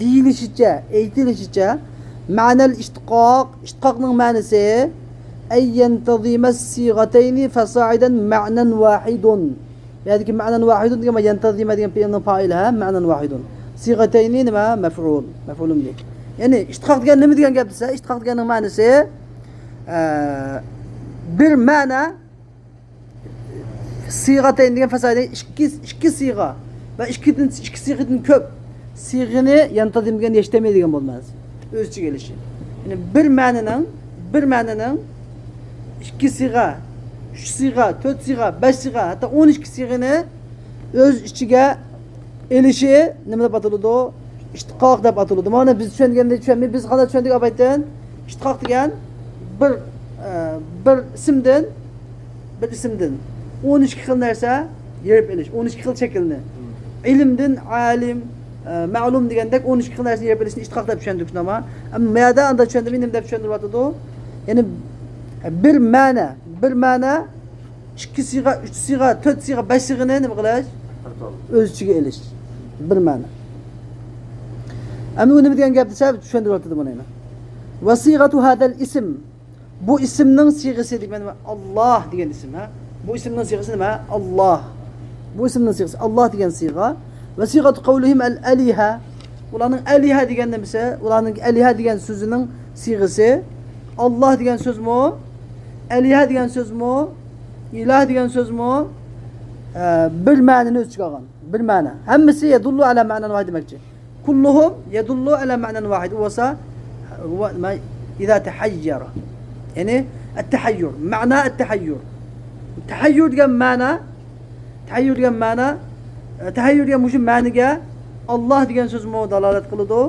دېيىلىشىچە، ئېيتىلىشىچە، مەنەل ئىشتىقاق، ئىشتىقاقنىڭ مەنىسى، أن ينتظم الصيغتين فصاعدا معنى واحد. بۇ يەردىكى مەنەن ۋاھىدۇن دېگەن، يەنتەزىمە دېگەن پېئىلنىڭ پائىلى، ھە، مەنەن ۋاھىدۇن. سىغەتەينى نېمە؟ مەفئۇل. مەفئۇلۇن بىھ. يەنى ئىشتىقاق دېگەن نېمە دېگەن گەپ دېسە، ئىشتىقاق دېگەننىڭ مەنىسى، ئە، بىر مەنە، سىغەتەين دېگەن فەسادە ئىككى، ئىككى سىغە ۋە ئىككىدىن، ئىككى سىغىدىن كۆپ سىغىنى يەنتەزىم دېگەن يەشتەمىي دېگەن بولماس. ئۆز ئىچىگە ئېلىشى. يەنى بىر مەنىنىڭ، بىر مەنىنىڭ ئىككى سىغە، ئۈچ سىغە، تۆت سىغە، بەش سىغە، ھەتتا ئون ئىككى سىغىنى ئۆز ئىچىگە ئېلىشى نېمە دەپ ئاتىلىدۇ؟ ئىشتىقاق دەپ ئاتىلىدۇ. مانا بىز چۈشەنگەندەك چۈشەنمەي، بىز قانداق چۈشەندۇق ئاپايتىن؟ ئىشتىقاق دېگەن بىر، ئە، بىر ئىسىمدىن، بىر ئىسىمدىن ئون ئىككى خىل نەرسە يېرىپ ئېلىش، ئون ئىككى خىل شەكىلنى. ئىلىمدىن ئالىم، ئە، مەلۇم دېگەندەك ئون ئىككى خىل نەرسىنى يېرىپ ئېلىشنى ئىشتىقاق دەپ چۈشەندۇق، شۇنداقمۇ؟ ئەمما مەدە ئاندا چۈشەندۈرمەي نېمە دەپ چۈشەندۈرۈۋاتىدۇ؟ يەنى بىر مەنە، بىر مەنە ئىككى سىغە، ئۈچ سىغە، تۆت سىغە، بەش سىغىنى نېمە قىلىش؟ ئۆز ئىچىگە ئېلىش. بىر مەنە. ئەمدى ئۇ نېمە دېگەن گەپ دېسە، چۈشەندۈرۈۋاتىدۇ بۇنى. وصيغة هذا الاسم. بۇ ئىسىمنىڭ سىغىسى دېگەن نېمە؟ ئاللاھ دېگەن ئىسىم، ھە؟ بۇ ئىسىمنىڭ سىغىسى نېمە؟ ئاللاھ. بۇ ئىسىمنىڭ سىغىسى ئاللاھ دېگەن سىغە. وصيغة قولهم الآلهة. ئۇلارنىڭ ئەلىھە دېگەن نېمىسى؟ ئۇلارنىڭ ئەلىھە دېگەن سۆزىنىڭ سىغىسى. ئاللاھ دېگەن سۆزمۇ، ئەلىھە دېگەن سۆزمۇ، ئىلاھ دېگەن سۆزمۇ، ئە، بىر مەنىنى ئۆز ئىچىگە ئالغان. بىر مەنە. ھەممىسى يدل على معنى واحد دېمەكچى. كلهم يدل على معنى واحد. بولسا، هو ما إذا تحير. يەنى التحير. معنى التحير. تەھەييۇر دېگەن مەنە، تەھەييۇر دېگەن مەنە، ئە، تەھەييۇر دېگەن مۇشۇ مەنىگە ئاللاھ دېگەن سۆزمۇ دالالەت قىلىدۇ،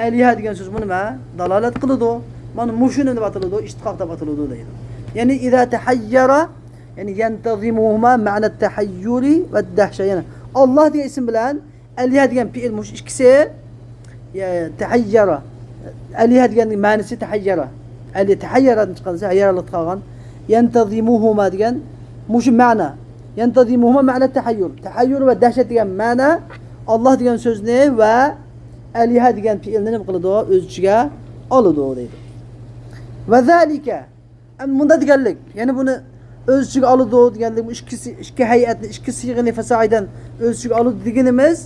ئەلىھە دېگەن سۆزمۇ نېمە؟ دالالەت قىلىدۇ. مانا مۇشۇ نېمە دەپ ئاتىلىدۇ؟ ئىشتىقاق دەپ ئاتىلىدۇ دەيدۇ. يەنى إذا تحير، يەنى ينتظمهما معنى التحير والدهشة. يەنى ئاللاھ دېگەن ئىسىم بىلەن ئەلىھە دېگەن پېئىل مۇشۇ ئىككىسى، يە، تەھەييەرە. ئەلىھە دېگەننىڭ مەنىسى تەھەييەرە. ئەلىھە تەھەييەرەدىن چىققان، ھەيرانلىقتا قالغان. ينتظمهما دېگەن مۇشۇ مەنە. ينتظمهما معنى التحير. تەھەييۇر ۋە دەھشەت دېگەن مەنە ئاللاھ دېگەن سۆزنى ۋە ئەلىھە دېگەن پېئىلنى نېمە قىلىدۇ؟ ئۆز ئىچىگە ئالىدۇ دەيدۇ. وذلك. ئەمدى مۇنداق دېگەنلىك، يەنى بۇنى ئۆز ئىچىگە ئالىدۇ دېگەنلىك، بۇ ئىككىسى، ئىككى ھەيئەتنى، ئىككى سىغىنى فەسائىدەن ئۆز ئىچىگە ئالىدۇ دېگىنىمىز،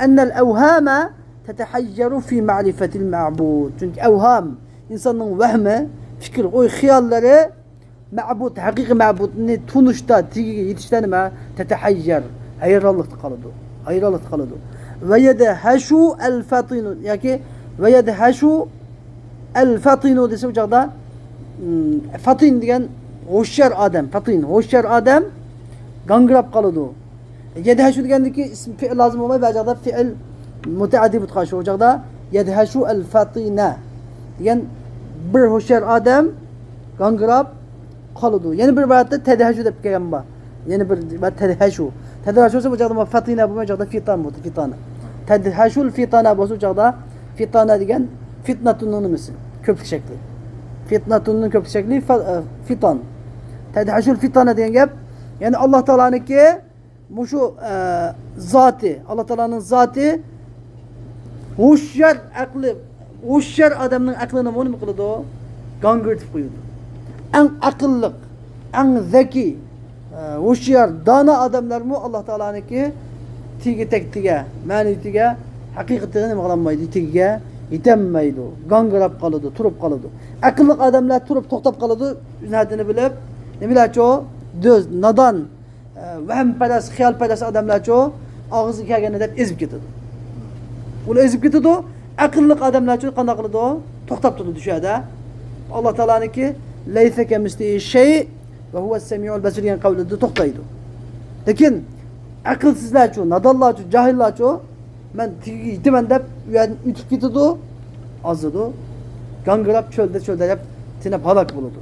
أن الأوهام تتحير في معرفة المعبود. چۈنكى ئەۋھام، ئىنساننىڭ ۋەھمى، پىكىر، ئوي، خىياللىرى مەبۇد، ھەقىقىي مەبۇدنى تونۇشتا، تېگىگە يېتىشتە نېمە؟ تەتەھەييەر، ھەيرانلىقتا قالىدۇ. ھەيرانلىقتا قالىدۇ. ۋە يەدھەشۇ ئەل فەتىنۇ، ياكى ۋە يەدھەشۇ ئەل فەتىنۇ دېسە، ئۇ چاغدا، ئىم، فەتىن دېگەن ھوشيار ئادەم، فەتىن، ھوشيار ئادەم گاڭگىراپ قالىدۇ. يەدھەشۇ دېگەندىكى ئىسم پېئىل لازىم بولماي، بەزى چاغدا پېئىل مۇتەئەددى بولۇپ قالىدۇ. ئۇ چاغدا يەدھەشۇ ئەل فەتىنە دېگەن بىر ھوشيار ئادەم گاڭگىراپ قالىدۇ. يەنە بىر ئىبارەتتە تەدھەشۇ دەپ كەلگەن بار. يەنە بىر ئىبارەت تەدھەشۇ. تەدھەشۇ بولسا بۇ چاغدا فەتىنە بولماي، بۇ چاغدا فىتان بولدى، فىتانە. تەدھەشۇل فىتانە بولسا بۇ چاغدا فىتانە دېگەن فىتنەتۇننىڭ نېمىسى؟ كۆپلۈك شەكلى. فىتنەتۇننىڭ كۆپلۈك شەكلى فە-، ئە، فىتان. تەدھەشۇل فىتانە دېگەن گەپ، يەنى ئاللاھ تائالانىڭكى مۇشۇ، ئە، زاتى، ئاللاھ تائالانىڭ زاتى ھوشيار ئەقلى، ھوشيار ئادەمنىڭ ئەقلىنىمۇ نېمە قىلىدۇ؟ گاڭگىرىتىپ قويىدۇ. ئەڭ ئەقىللىق، ئەڭ زەكىي، ئە، ھوشيار، دانا ئادەملەرمۇ ئاللاھ تائالانىڭكى تېگى تەكتىگە، مەنىۋىيىتىگە، ھەقىقىتىگە نېمە قىلالمايدۇ؟ تېگىگە يېتەلمەيدۇ، گاڭگىراپ قالىدۇ، تۇرۇپ قالىدۇ. ئەقىللىق ئادەملەر تۇرۇپ توختاپ قالىدۇ، ئۆزىنىڭ ھەددىنى بىلىپ. نېمىلەرچۇ؟ دۆز، نادان، ئە، ۋەھىمپەرەس، خىيالپەرەس ئادەملەرچۇ؟ ئاغزىغا كەلگەننى دەپ ئېزىپ كېتىدۇ. ئۇلار ئېزىپ كېتىدۇ. ئەقىللىق ئادەملەرچۇ قانداق قىلىدۇ؟ توختاپ تۇرىدۇ شۇ يەردە. ئاللا تائالانىڭكى لەيسە كەمىسلىھى شەي ۋە ھۇۋەس سەمىئۇل بەسىر دېگەن قەۋلىدە توختايدۇ. لېكىن ئەقىلسىزلەرچۇ، نادانلارچۇ، جاھىللارچۇ؟ مەن تېگىگە يېتىمەن دەپ ئۇ يەردىن ئۆتۈپ كېتىدۇ، ئازىدۇ. گاڭگىراپ چۆلدە، چۆلدە دەپ تېنەپ ھالاك بولىدۇ.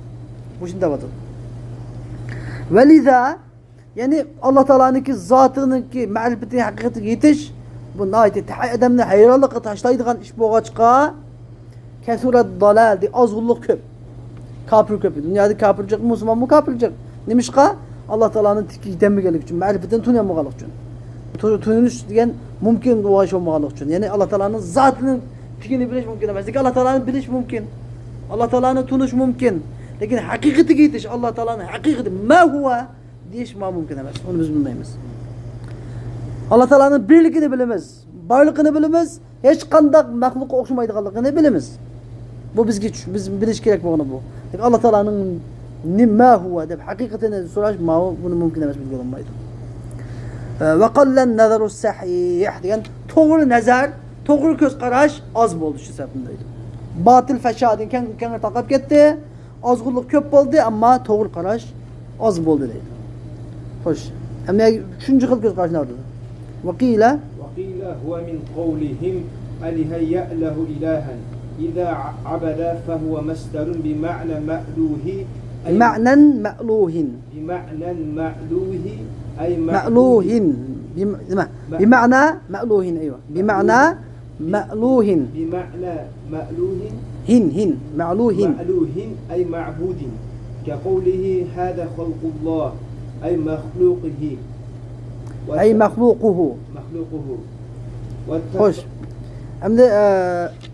بۇ شۇنداق دەۋاتىدۇ. ۋەلىزا، يەنى ئاللا تائالانىڭكى زاتىنىڭكى مەرىپىتى ھەقىقىتىگە يېتىش، بۇ ناھايىتى تە-، ئادەمنى ھەيرانلىققا تاشلايدىغان ئىش بولغاچقا، كەسۇرەت دالال، ئازغۇنلۇق كۆپ. كاپىر كۆپ. دۇنيادا كاپىر جىق، مۇسۇلمانمۇ كاپىر جىق. نېمىشقا؟ ئاللا تائالانىڭ تېگىگە يېتەلمىگەنلىكى ئۈچۈن، مەرىپىتىنى تونۇيالمىغانلىقى ئۈچۈن. تۇ-، تونۇش دېگەن مۇمكىن بولغان ئىش بولمىغانلىقى ئۈچۈن. يەنى ئاللا تائالانىڭ زاتىنىڭ تېگىنى بىلىش مۇمكىن ئەمەس. لېكىن ئاللا تائالانى بىلىش مۇمكىن. ئاللا تائالانى تونۇش مۇمكىن. لېكىن ھەقىقىتىگە يېتىش، ئاللا تائالانىڭ ھەقىقىتى، ما ھۇۋا دېيىش ماڭا مۇمكىن ئەمەس. ئۇنى بىز بىلمەيمىز. ئاللا تائالانىڭ بىرلىكىنى بىلىمىز، بارلىقىنى بىلىمىز، ھېچقانداق مەخلۇققا ئوخشىمايدىغانلىقىنى بىلىمىز. بۇ بىزگە چۈش-، بىز بىلىش كېرەك بولغىنى بۇ. لېكىن ئاللا تائالانىڭ نېمە ھۇۋا دەپ ھەقىقىتىنى سوراش ماۋۇ، بۇنى مۇمكىن ئەمەس، بىلگىلى بولمايدۇ. ئە، ۋە قاللەن نەزەرۇ سەھىھ دېگەن توغرا نەزەر، توغرا كۆز قاراش ئاز بولدى شۇ سەۋەبتىن دەيدۇ. باتىل فەشا دېگەن كەڭ، كەڭرى تارقاپ كەتتى. ئازغۇنلۇق كۆپ بولدى، ئەمما توغرا قاراش ئاز بولدى دەيدۇ. خوش. ئەمدى ئۈچىنچى خىل كۆز قاراش نەدە؟ ۋەقىلە. وقيل هو من قولهم أله يأله إلها إذا عبد فهو مصدر بمعنى مألوه أي بمعنى مألوه. بمعنى مألوه أي مألوه. بم-، بمعنى مألوه، أيوة. بمعنى مألوه. بمعنى مألوه. هن، هن. مألوه. مألوه أي معبود. كقوله هذا خلق الله أي مخلوقه. أي مخلوقه. مخلوقه. والت- خوش. ئەمدى، ئە،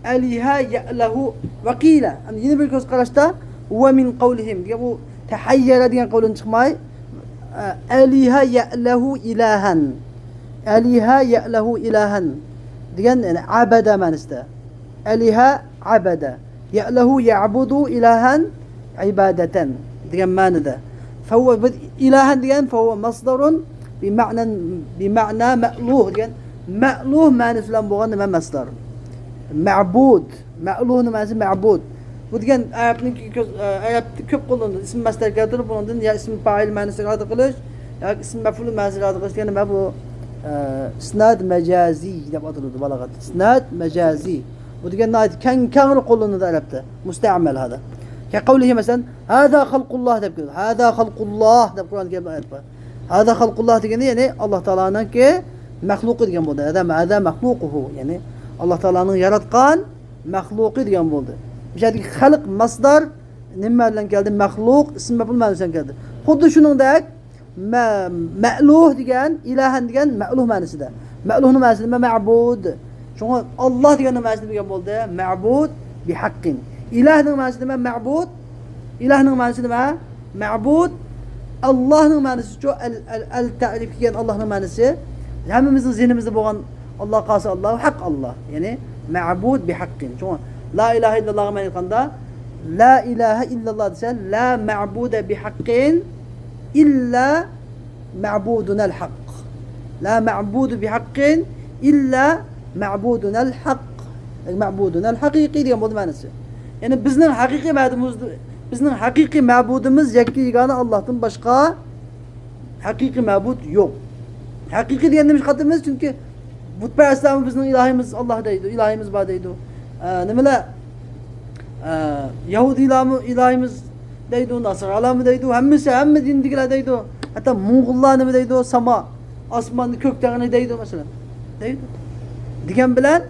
ئەلىھە يەئلەھۇ ۋەقىلە. ئەمدى يەنە بىر كۆز قاراشتا ھۇۋە مىن قەۋلىھىم دېگەن بۇ تەھەييەرە دېگەن قەۋلىدىن چىقماي، ئە، ئەلىھە يەئلەھۇ ئىلاھەن. ئەلىھە يەئلەھۇ ئىلاھەن دېگەن، يەنى ئەبەدە مەنىسىدە. ئەلىھە ئەبەدە. يەئلەھۇ يەئبۇدۇ ئىلاھەن ئىبادەتەن دېگەن مەنىدە. فەھۇۋە، بىز ئىلاھەن دېگەن فەھۇۋە مەسدەرۇن بىمەنە، بىمەنە مەئلۇھ دېگەن مەئلۇھ مەنىسى بىلەن بولغان نېمە مەسدەر. مەبۇد. مەئلۇھنىڭ مەنىسى مەبۇد. بۇ دېگەن ئەرەبنىڭكى كۆز-، ئەرەبتە كۆپ قوللىنىدۇ. ئىسىم مەسدەر كەلتۈرۈپ، بۇنىڭدىن يا ئىسىم پائىل مەنىسىگە ئىرادە قىلىش، ياكى ئىسىم مەفئۇل مەنىسىگە ئىرادە قىلىش دېگەن نېمە بۇ؟ ئە، ئىسناد مەجازى دەپ ئاتىلىدۇ بالاغەتتە. ئىسناد مەجازى. بۇ دېگەن ناھايىتى كەڭ، كەڭرى قوللىنىلىدۇ ئەرەبتە. مۇستەئمەل ھازا. كەقەۋلىھى مەسىلەن، ھازا خەلقۇللاھ دەپ كېلىدۇ. ھازا خەلقۇللاھ دەپ قۇرئان كەرىمدە ئايەت بار. ھازا خەلقۇللاھ دېگىنى، يەنى ئاللاھ تائالانىڭكى مەخلۇقى دېگەن بولدى. ھازا، ھازا مەخلۇقۇھۇ، يەنى ئاللاھ تائالانىڭ ياراتقان مەخلۇقى دېگەن بولدى. بۇ يەردىكى خەلق مەسدەر نېمە بىلەن كەلدى؟ مەخلۇق، ئىسىم مەپئۇل مەنىسى بىلەن كەلدى. خۇددى شۇنىڭدەك، مە-، مەئلۇھ دېگەن، ئىلاھەن دېگەن مەئلۇھ مەنىسىدە. مەئلۇھنىڭ مەنىسى نېمە؟ مەبۇد. شۇڭا ئاللاھ دېگەننىڭ مەنىسى نېمە دېگەن بولدى؟ مەبۇد بىھەققىن. ئىلاھنىڭ مەنىسى نېمە؟ مەبۇد. ئىلاھنىڭ مەنىسى نېمە؟ مەبۇد. ئاللاھنىڭ مەنىسىچۇ؟ ئەل، ئەل، ئەل تەرىپ كەلگەن ئاللاھنىڭ مەنىسى. ھەممىمىزنىڭ زېھنىمىزدە بولغان ئاللاھ قالسا ئاللاھ، ھەق ئاللاھ. يەنى مەبۇد بىھەققىن. شۇڭا لا ئىلاھە ئىللاللاھقا مەن ئېيتقاندا، لا ئىلاھە ئىللاللاھ دېسە، لا مەبۇدە بىھەققىن ئىللا مەبۇدۇنەل ھەق. لا مەبۇدە بىھەققىن ئىللا مەبۇدۇنەل ھەق. مەبۇدۇنەل ھەقىقىي دېگەن بولدى مەنىسى. يەنى بىزنىڭ ھەقىقىي مەبۇدىمىز، بىزنىڭ ھەقىقىي مەبۇدىمىز يەككە يېگانە ئاللاھتىن باشقا ھەقىقىي مەبۇد يوق. ھەقىقىي دېگەندە نېمىشقا قاتىمىز؟ چۈنكى بۇتپەرەسلەرمۇ بىزنىڭ ئىلاھىمىز ئاللاھ دەيدۇ، ئىلاھىمىز بار دەيدۇ. ئە، نېمىلەر؟ ئە، يەھۇدىيلارمۇ ئىلاھىمىز دەيدۇ، ناسارالارمۇ دەيدۇ، ھەممىسى، ھەممە دىندىكىلەر دەيدۇ. ھەتتا موڭغۇللار نېمە دەيدۇ؟ ساما، ئاسماننى، كۆك تەڭرىنى دەيدۇ، مەسىلەن. دەيدۇ. دېگەن بىلەن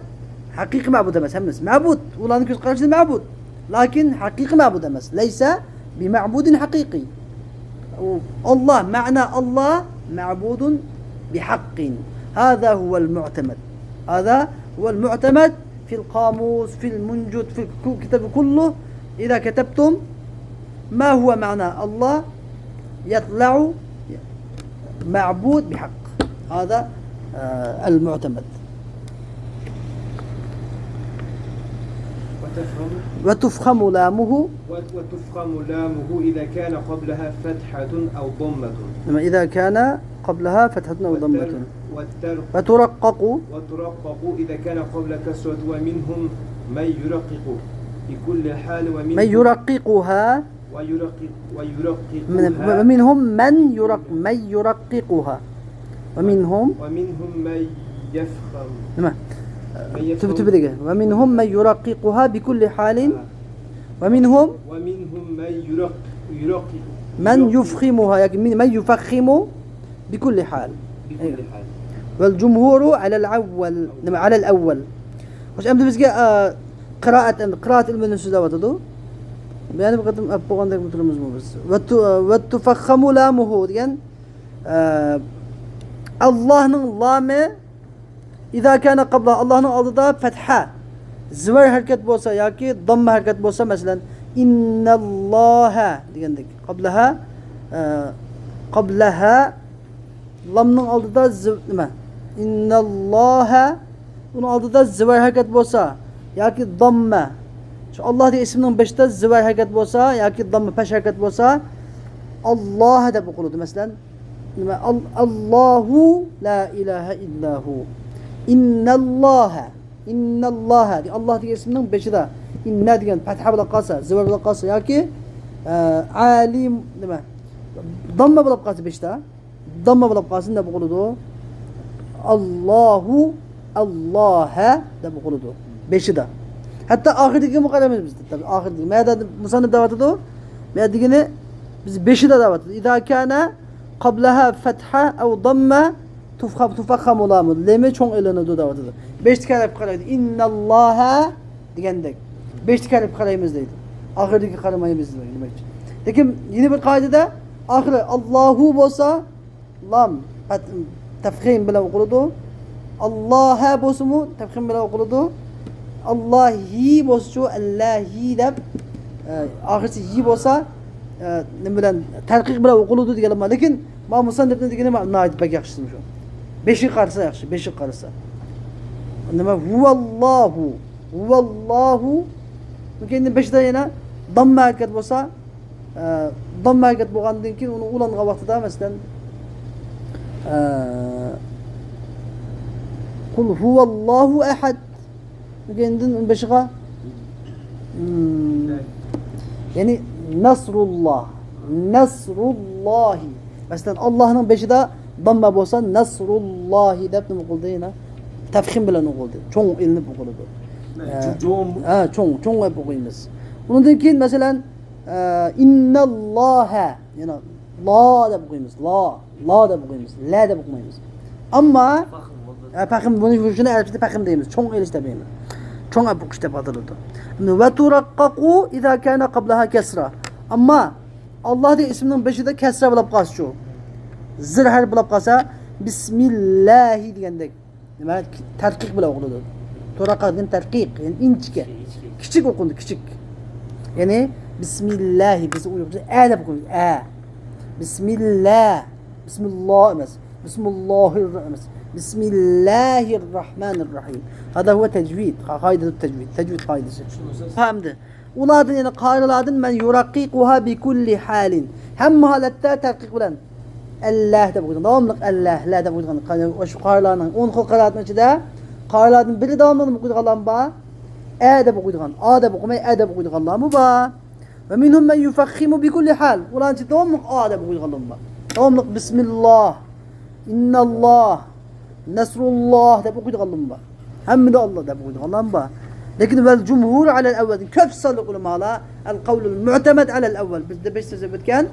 ھەقىقىي مەبۇد ئەمەس ھەممىسى. مەبۇد، ئۇلارنىڭ كۆز قارىشىدا مەبۇد. لېكىن ھەقىقىي مەبۇد ئەمەس. لەيسە بىمەبۇدىن ھەقىقىي. ئۇ ئاللاھ، مەنا ئاللاھ، مەبۇدۇن بىھەققىن. ھازا ھۇۋەل مۇئتەمەد. ھازا ھۇۋەل مۇئتەمەد فىل قامۇس، فىل مۇنجۇد، فىل كۇ-، كىتابى كۇللۇ. ئىزا كەتەبتۇم ما ھۇۋە مەنا ئاللاھ يەتلەئۇ مەبۇد بىھەق. ھازا، ئە، ئەل مۇئتەمەد. وتفخم لامه. و-، وتفخم لامه إذا كان قبلها فتحة أو ضمة. نعم، إذا كان قبلها فتحة أو ضمة. والتر-، والتر-، وترقق. وترقق إذا كان قبل كسرة، ومنهم من يرقق بكل حال، ومنهم من يرققها. ويرقق-، ويرققها. من-، ومنهم من يرق-، من يرققها. ومنهم. ومنهم من يفخم. نعم. من يفخم. تب-، تبدأ. ومنهم من يرققها بكل حال. آه. ومنهم. ومنهم من يرق-، يرق-، من يرق-، يفخمها، ياكى من، من يفخم بكل حال. بكل حال. والجمهور على الأول. نعم، على الأول. خوش، ئەمدى بىزگە، ئا، قىرائەت، ئەمدى قىرائەت ئىلمىنى سۆزلەۋاتىدۇ. يەنە بىر قېتىم ئەپ بولغاندەك تۇرىمىزمۇ بىز؟ وتفخم لامه دېگەن، ئا، ئاللاھنىڭ لامى، إذا كان قبلها، ئاللاھنىڭ ئالدىدا پەتھە، زىۋەر ھەرىكەت بولسا ياكى دامما ھەرىكەت بولسا، مەسىلەن، إن الله دېگەندەك، قبلها، ئا، قبلها، لامنىڭ ئالدىدا زىۋ-، نېمە؟ إن الله، ئۇنىڭ ئالدىدا زىۋەر ھەرىكەت بولسا ياكى دامما، شۇ ئاللاھ دېگەن ئىسىمنىڭ بېشىدا زىۋەر ھەرىكەت بولسا ياكى دامما پەش ھەرىكەت بولسا، ئاللاھ دەپ ئوقۇلىدۇ. مەسىلەن، نېمە؟ ئال-، الله لا إله إلا هو. إن الله، إن الله، ئاللاھ دېگەن ئىسىمنىڭ بېشىدا ئىننە دېگەن پەتھە بولۇپ قالسا، زىۋەر بولۇپ قالسا ياكى، ئە، ئالىم، نېمە؟ دامما بولۇپ قالسا بېشىدا، دامما بولۇپ قالسۇن دەپ ئوقۇلىدۇ. ئاللاھۇ، ئاللاھە دەپ ئوقۇلىدۇ. بېشىدا. ھەتتا ئاخىرىدىكىگىمۇ قارايمىز بىز. تەبىئىي ئاخىرىدىكى. مەدە مۇسەننىپ دەۋاتىدۇ. مەدىگىنى بىز بېشىدا دەۋاتىدۇ. إذا كان قبلها فتحة أو ضمة تفخم، تفخم لامه. لامى چوڭ ئېلىنىدۇ دەۋاتىدۇ. بېشىدىكى ھەرپكە قارايدۇ. إن الله دېگەندەك. بېشىدىكى ھەرپكە قارايمىز دەيدۇ. ئاخىرىدىكىگە قارىمايمىز دېمەكچى. لېكىن يەنە بىر قائىدىدە ئاخىرى ئاللاھۇ بولسا، لام، پەت-، تەفخىم بىلەن ئوقۇلىدۇ. ئاللاھە بولسىمۇ تەفخىم بىلەن ئوقۇلىدۇ. ئاللاھى بولسىچۇ، ئەللاھى دەپ، ئە، ئاخىرسى ھى بولسا، ئە، نېمە بىلەن، تەرقىق بىلەن ئوقۇلىدۇ دېگەنلەر بار. لېكىن ما مۇسەننىپنىڭ دېگىنى ما-، ناھايىتى بەك ياخشى شۇ. بېشىغا قارىسا ياخشى، بېشىغا قارىسا. نېمە؟ ھۇۋاللاھۇ. ھۇۋاللاھۇ. كېيىن بېشىدا يەنە دامما ھەرىكەت بولسا، ئە، دامما ھەرىكەت بولغاندىن كېيىن ئۇنى ئۇلانغان ۋاقتىدا، مەسىلەن، ئە، قۇل ھۇۋاللاھۇ ئەھەد. كېيىندىن بېشىغا، مم، يەنى نەسرۇللاھ، نەسرۇللاھى. مەسىلەن، ئاللاھنىڭ بېشىدا دامما بولسا، نەسرۇللاھى دەپ نېمە قىلدى يەنە؟ تەفخىم بىلەن ئوقۇلدى. چوڭ ئېلىنىپ ئوقۇلىدۇ. ئە، ئە، چوڭ، چوڭ. ھە، چوڭ، چوڭ دەپ ئوقۇيمىز. ئۇنىڭدىن كېيىن، مەسىلەن، ئە، ئىنناللاھە. يەنى لا دەپ ئوقۇيمىز. لا، لا دەپ ئوقۇيمىز. لە دەپ ئوقۇمايمىز. ئەمما، ئە، پەخىم، بۇنى، شۇنى ئەرەبچىدە پەخىم دەيمىز. چوڭ ئېلىش دەپ دەيمىز. چوڭ ئەپ ئوقۇش دەپ ئاتىلىدۇ. ۋە تۇرەققەقۇ ئىزا كانە قابلەھا كەسرا. ئەمما ئاللاھ دېگەن ئىسىمنىڭ بېشىدا كەسرا بولۇپ قالسىچۇ؟ زىر ھەرپ بولۇپ قالسا، بىسمىللاھى دېگەندەك. نېمە؟ تەرقىق بىلەن ئوقۇلىدۇ. تۇرەققا دېگەن تەرقىق، يەنى ئىنچىكە. كىچىك ئوقۇلىدۇ، كىچىك. يەنى بىسمىللاھى، بىز ئۇيغۇرچە ئە دەپ ئوقۇيمىز، ئە. بىسمىللا، بىسمىللا ئەمەس. بىسمىللاھىر ئەمەس. بىسمىللاھىر راھمانىر راھىم. هذا هو تجويد، قائدة التجويد، تەجۋىد قائىدىسى. ھەمدە ئۇلاردىن، يەنى قارىلاردىن مەن يۇرەققىقۇھا بىكۇللى ھالىن. ھەممە ھالەتتە تەرقىق بىلەن ئەللاھ دەپ ئوقۇيدىغان، داۋاملىق ئەللاھ، لا دەپ ئوقۇيدىغان. شۇ قارىلاردىن، ئون خىل قىرائەتنىڭ ئىچىدە قارىلاردىن بىرى داۋاملىق نېمە ئوقۇيدىغانلارمۇ بار؟ ئە دەپ ئوقۇيدىغان، ئا دەپ ئوقۇماي، ئە دەپ ئوقۇيدىغانلارمۇ بار. ۋە مىنھۇم مەن يۇفەخخىمۇ بىكۇللى ھال. ئۇلارنىڭ ئىچىدە داۋاملىق ئا دەپ ئوقۇيدىغانلارمۇ بار. داۋاملىق بىسمىللاھ، ئىنناللاھ، نەسرۇللاھ دەپ ئوقۇيدىغانلارمۇ بار. ھەممىدە ئاللا دەپ ئوقۇيدىغانلار بار. لېكىن ۋەل جۇمھۇر ئەلەل ئەۋۋەل، كۆپ سانلىق ئۆلىمالار ئەل قەۋلۇل مۇئتەمەد ئەلەل ئەۋۋەل، بىزدە بەش سۆز ئۆتكەن،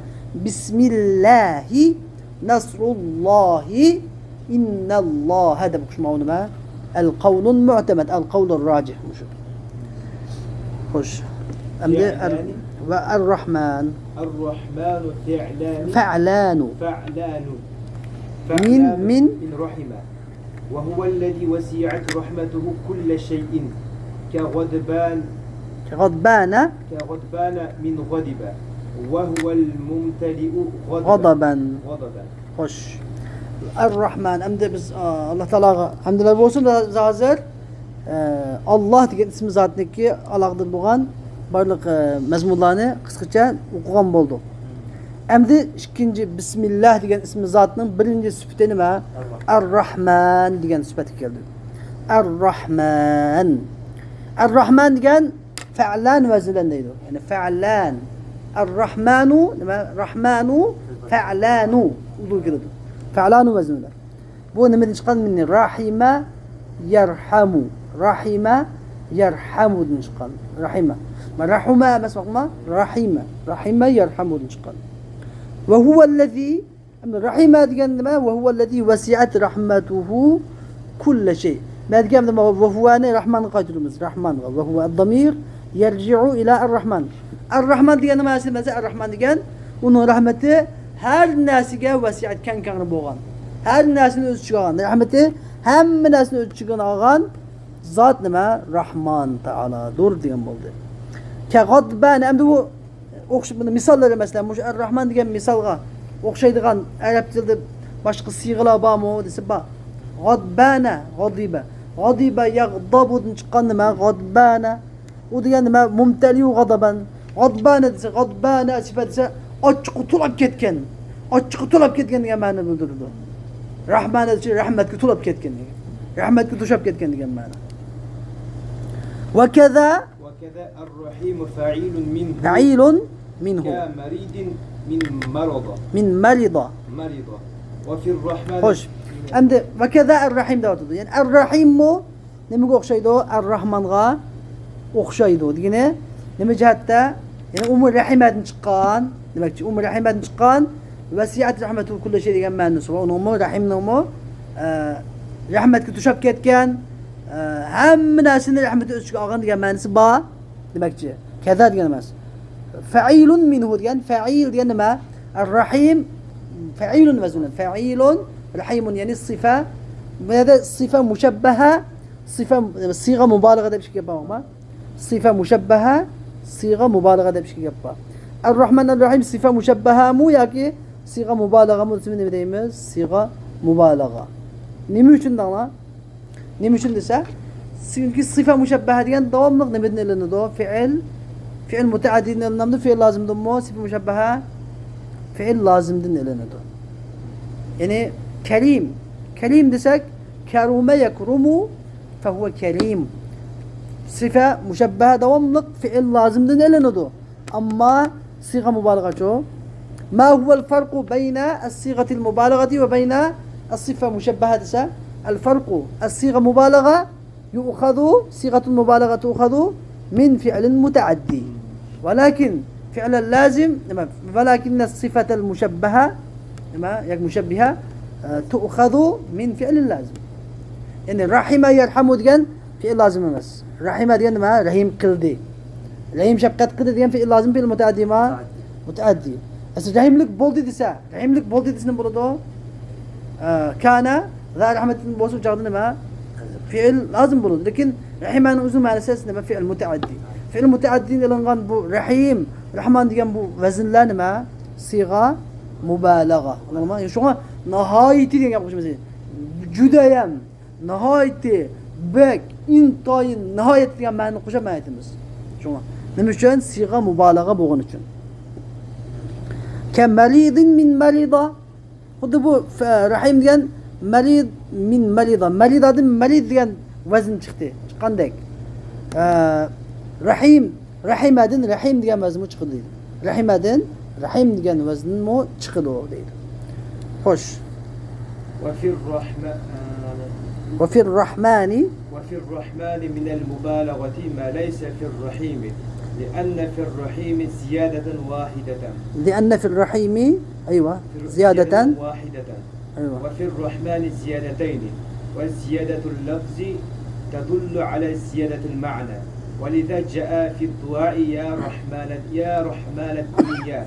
بىسمىللاھى، نەسرۇللاھى، ئىنناللاھە دەپ ئوقۇش ماۋۇ نېمە؟ ئەل قەۋلۇل مۇئتەمەد، ئەل قەۋلۇر راجىھ مۇشۇ. خوش. ئەمدى ئەر-، فەئلانى. ۋە ئەر-راھمان. ئەر-راھمانۇ فەئلانى. فەئلانۇ. فەئلانۇ. مىن، فەئلانۇ مىن. مىن راھىمە. وهو الذي وسعت رحمته كل شيء كغضبان. كغضبان. كغضبان من غضب. وهو الممتلئ غضبا. غضبا. غضبا. خوش. ئەر-راھمان. ئەمدى بىز، ئا، ئاللا تائالاغا ھەمدلەر بولسۇن. بىز ھازىر ئە، ئاللاھ دېگەن ئىسمى زاتنىڭكى ئالاقىدار بولغان بارلىق، ئە، مەزمۇنلارنى قىسقىچە ئوقۇغان بولدۇق. ئەمدى ئىككىنچى بىسمىللاھ دېگەن ئىسمى زاتنىڭ بىرىنچى سۈپىتى نېمە؟ ئەرراھمان دېگەن سۈپەتكە كەلدى. ئەرراھمان. ئەرراھمان دېگەن فەئلان ۋەزنى بىلەن دەيدۇ. يەنى فەئلان. ئەرراھمانۇ نېمە؟ راھمانۇ فەئلانۇ. ئۇدۇل كېلىدۇ. فەئلانۇ ۋەزنى بىلەن. بۇ نېمىدىن چىققان؟ مىن راھىمە يەرھەمۇ. راھىمە يەرھەمۇدىن چىققان. راھىمە. ما راھۇمە ئەمەس، باقما. راھىمە. راھىمە يەرھەمۇدىن چىققان. ۋە ھۇۋەللەزى، ئەمدى راھىمە دېگەن نېمە؟ ۋە ھۇۋەللەزى ۋەسىئەت رەھمەتۇھۇ كۇللە شەي. مە دېگەن نېمە؟ ۋە ھۇۋەنى راھمانغا قايتۇرىمىز. راھمانغا. ۋە ھۇۋە ئەددامىر يەرجىئۇ ئىلا ئەرراھمان. ئەرراھمان دېگەن نېمە؟ ئەرراھمان دېگەن ئۇنىڭ رەھمىتى ھەر نەرسىگە ۋەسىئەت، كەڭ كەڭرى بولغان، ھەر نەرسىنى ئۆز ئىچىگە ئالغان، رەھمىتى ھەممە نەرسىنى ئۆز ئىچىگە ئالغان زات نېمە؟ راھمان تائالادۇر دېگەن بولدى. كە غادبان، ئەمدى بۇ ئوخشاپ، بۇنى مىساللىرى، مەسىلەن، مۇشۇ ئەر-راھمان دېگەن مىسالغا ئوخشايدىغان، ئەرەب تىلىدا باشقا سىيغىلار بارمۇ دېسە، بار. غادبانە، غادىبە. غادىبە ياغدابۇدىن چىققان نېمە؟ غادبانە. ئۇ دېگەن نېمە؟ مۇمتەلىئۇ غادابەن. غادبانە دېسە، غادبانە سۈپەت دېسە، ئاچچىقى تولاپ كەتكەن. ئاچچىقى تولاپ كەتكەن دېگەن مەنىنى بىلدۈرىدۇ. راھمانە دېسە، رەھمەتكە تولاپ كەتكەن دېگەن. رەھمەتكە توشاپ كەتكەن دېگەن مەنە. ۋە كەزا. ۋە كەزا ئەر-راھىمۇ فەئىلۇن مىنھۇ. فەئىلۇن مىنھۇ. كە مەرىدىن مىن مەرىدە. مىن مەرىدە. مەرىدە. ۋە فىر-راھمانى. خوش. ئەمدى ۋە كەزا ئەر-راھىم دەۋاتىدۇ. يەنى ئەر-راھىممۇ نېمىگە ئوخشايدۇ؟ ئەر-راھمانغا ئوخشايدۇ دېگىنى نېمە جەھەتتە؟ يەنى ئۇمۇ رەھىمەدىن چىققان دېمەكچى. ئۇمۇ رەھىمەدىن چىققان، ۋەسىئەت رەھمەتۇ كۇللى شەي دېگەن مەنىسى بار. ئۇنىڭمۇ، رەھىمنىڭمۇ، ئە، رەھمەتكە توشاپ كەتكەن، ئە، ھەممە نەرسىنى رەھمىتى ئۆز ئىچىگە ئالغان دېگەن مەنىسى بار دېمەكچى. كەزا دېگەن ئەمەس. فەئىلۇن مىنھۇ دېگەن، فەئىل دېگەن نېمە؟ ئەر-راھىم، فەئىلۇن ۋەزنى. فەئىلۇن، راھىمۇن، يەنى سىفە. بۇ يەردە سىفە مۇشەببەھە، سىفە، سىغە مۇبالىغە دەپ ئىككى گەپ بار. سىفە مۇشەببەھە، سىغە مۇبالىغە دەپ ئىككى گەپ بار. ئەر-راھمان ئەر-راھىم سىفە مۇشەببەھەمۇ ياكى سىغە مۇبالىغەمۇ دېسە نېمە دەيمىز؟ سىغە مۇبالىغە. نېمە ئۈچۈن دەڭلار؟ نېمە ئۈچۈن دېسە، چۈنكى سىفە مۇشەببەھە دېگەن داۋاملىق نېمىدىن ئېلىنىدۇ؟ فېئىل، فېئىل مۇتەئەددىدىن ئېلىنامدۇ، فېئىل لازىمدىنمۇ؟ سىفە مۇشەببەھە فېئىل لازىمدىن ئېلىنىدۇ. يەنى كەرىم. كەرىم دېسەك، كەرۇمە يەكرۇمۇ فەھۇۋە كەرىم. سىفە مۇشەببەھە داۋاملىق فېئىل لازىمدىن ئېلىنىدۇ. ئەمما سىغە مۇبالىغەچۇ؟ ما هو الفرق بين الصيغة المبالغة وبين الصفة المشبهة دېسە، الفرق، الصيغة مبالغة يؤخذ، صيغة المبالغة تؤخذ من فعل متعدي. ولكن فعل اللازم، نېمە، ولكن الصفة المشبهة، نېمە، ياكى مشبهة، ئە، تؤخذ من فعل لازم. يەنى رحم يرحم دېگەن فېئىل لازىم ئەمەس. رەھىمە دېگەن نېمە؟ رەھىم قىلدى. رەھىم شەپقەت قىلدى دېگەن فېئىل لازىم، فېئىل مۇتەئەددىما؟ مۇتەئەددى. ئەسلى رەھىملىك بولدى دېسە، رەھىملىك بولدى دېسە نېمە بولىدۇ؟ ئە، كانە ذا رەھمەتىن بولسا بۇ چاغدا نېمە؟ فېئىل لازىم بولىدۇ. لېكىن رەھىمەنىڭ ئۆزىنىڭ مەنىسى نېمە؟ فېئىل مۇتەئەددى. فېئىل مۇتەئەددىدىن ئېلىنغان بۇ رەھىم، راھمان دېگەن بۇ ۋەزىنلەر نېمە؟ سىغە مۇبالىغە. ئاڭلىدىڭلارمۇ؟ شۇڭا ناھايىتى دېگەن گەپ قوشمىسى. جۈدەيەم. ناھايىتى، بەك، ئىنتايىن، ناھايەتتە دېگەن مەنىنى قوشۇپ مەن ئېيتىمىز. شۇڭا. نېمە ئۈچۈن؟ سىغە مۇبالىغە بولغىنى ئۈچۈن. كە مەرىدىن مىن مەرىدا. خۇددى بۇ، فە-، رەھىم دېگەن مەرىد مىن مەرىدا. مەرىدادىن مەرىد دېگەن ۋەزىن چىقتى. چىققاندەك. ئە، رەھىم رەھىمەدىن رەھىم دېگەن ۋەزنمۇ چىقىدۇ دەيدۇ. رەھىمەدىن رەھىم دېگەن ۋەزنمۇ چىقىدۇ دەيدۇ. خوش. وفي الرحمن وفي الرحمن وفي الرحمن من المبالغة ما ليس في الرحيم، لأن في الرحيم زيادة واحدة. لأن في الرحيم، أيوة، في الر-، زيادة. زيادة واحدة. أيوة. وفي الرحمن زيادتين، وزيادة اللفظ تدل على زيادة المعنى، ولذا جاء في الدعاء يا رحمن، يا رحمن الدنيا،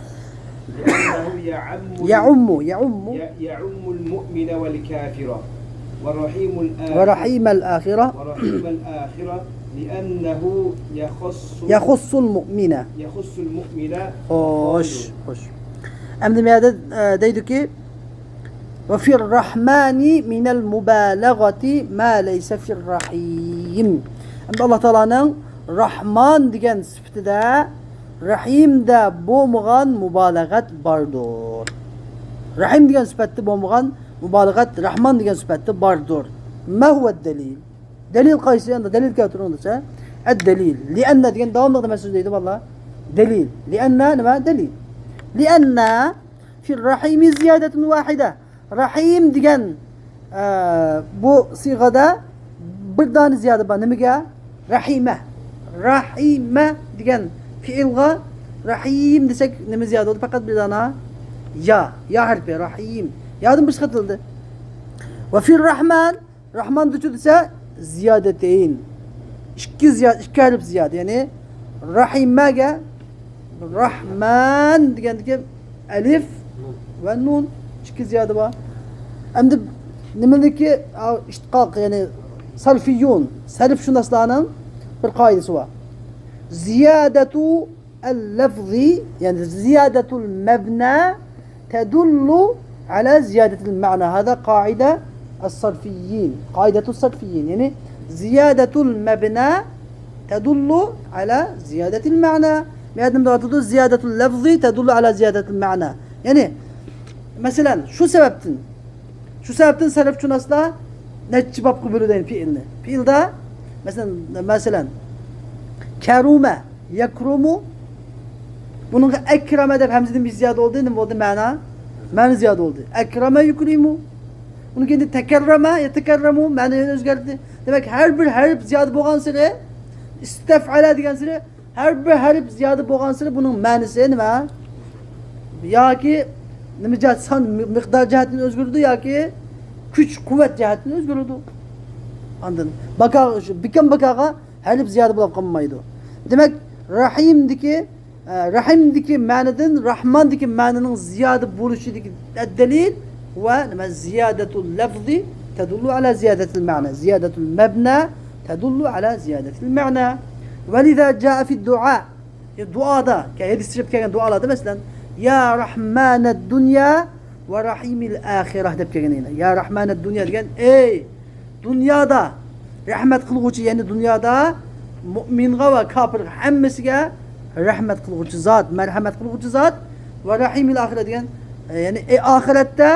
لأنه يعم، يعم، يعم. ي-، يعم المؤمن والكافر، ورحيم الآخرة، ورحيم الآخرة. ورحيم الآخرة، لأنه يخص، يخص المؤمن. يخص المؤمن. خوش، خوش. ئەمدى مۇ يەردە، ئە، دەيدۇكى، وفي الرحمن من المبالغة ما ليس في الرحيم. ئەمدى ئاللا تائالانىڭ راھمان دېگەن سۈپىتىدە رەھىمدە بولمىغان مۇبالىغەت باردۇر. رەھىم دېگەن سۈپەتتە بولمىغان مۇبالىغەت راھمان دېگەن سۈپەتتە باردۇر. ما هو الدليل؟ دەلىل قايسى؟ ئەمدى دەلىل كەلتۈرۈڭ دېسە، الدليل. لئەننە دېگەن داۋاملىق نېمە سۆز دەيدۇ بالىلار؟ دەلىل. لئەننە نېمە؟ دەلىل. لئەننە في الرحيم زيادة واحدة. رەھىم دېگەن، ئە، بۇ سىيغەدە بىر دانە زىيادە بار. نېمىگە؟ رەھىمە. رەھىمە دېگەن پېئىلغا رەھىم دېسەك نېمە زىيادە بولدى؟ پەقەت بىر دانە يا. يا ھەرپى. رەھىم. يادىن بىر چىقىرتىلدى. وفي الرحمن راھماندىچۇ دېسە، زىيادەتەين. ئىككى زىيا-، ئىككى ھەرپ زىيادە. يەنى راھىمەگە راھمان دېگەندىكى ئەلىف ۋە نۇن. ئىككى زىيادە بار. ئەمدى نېمىنىڭكى، ئا، ئىشتىقاق، يەنى سەرفىيۇن، سەرفشۇناسلارنىڭ بىر قائىدىسى بار. زىيادەتۇ اللفظ، يعني زيادة المبنى تدل على زيادة المعنى. هذا قاعدة الصرفيين، قاعدة الصرفيين. يعني زيادة المبنى تدل على زيادة المعنى. بۇ يەردە نېمە دەۋاتىدۇ؟ زىيادەتۇل لەفزى تەدۇللۇ ئەلا زىيادەتىل مەنە. يەنى، مەسىلەن، شۇ سەۋەبتىن، شۇ سەۋەبتىن سەرفشۇناسلار نەچچە بابقا بۆلىدۇ پېئىلنى. پېئىلدا، مەسىلەن، مەسىلەن، كەرۇمە، يەكرۇمۇ. بۇنىڭغا ئەكرەمە دەپ ھەمزىدىن بىر زىيادە بولدى. نېمە بولدى؟ مەنا. مەنا زىيادە بولدى. ئەكرەمە يۇكرىمۇ. ئۇنىڭ كېيىن تەكەررەمە، يەتەكەررەمۇ، مەنىسى ئۆزگەردى. دېمەك، ھەر بىر ھەرپ زىيادە بولغانسېرى، ئىستەفئەلە دېگەنسېرى، ھەر بىر ھەرپ زىيادە بولغانسېرى بۇنىڭ مەنىسى نېمە؟ ياكى نېمە جەھەت، سان، مىقدار جەھەتتىن ئۆزگىرىدۇ ياكى كۈچ، قۇۋۋەت جەھەتتىن ئۆزگىرىدۇ. ئاندىن باكا، شۇ بىكەم باكاغا ھەرپ زىيادە بولۇپ قالمايدۇ. دېمەك، رەھىمدىكى، ئە، رەھىمدىكى مەنىدىن راھماندىكى مەنىنىڭ زىيادە بولۇشىدىكى دەلىل ۋە نېمە؟ زىيادەتۇل لەفزى تەدۇللۇ ئەلا زىيادەتىل مەنە. زىيادەتۇل مەبنە تەدۇللۇ ئەلا زىيادەتىل مەنە. ۋەلىزا جائە فىد دۇئا. يا دۇئادا، كە-، ھەدىس شەرىپ كەلگەن دۇئالاردا، مەسىلەن، يا رەھمانەد دۇنيا ۋە رەھىمىل ئاخىرە دەپ كەلگەن يەنە. يا رەھمانەد دۇنيا دېگەن، ئەي دۇنيادا رەھمەت قىلغۇچى، يەنى دۇنيادا مۇئمىنغا ۋە كاپىرغا ھەممىسىگە رەھمەت قىلغۇچى زات، مەرھەمەت قىلغۇچى زات ۋە رەھىمىل ئاخىرە دېگەن، يەنى، ئەي ئاخىرەتتە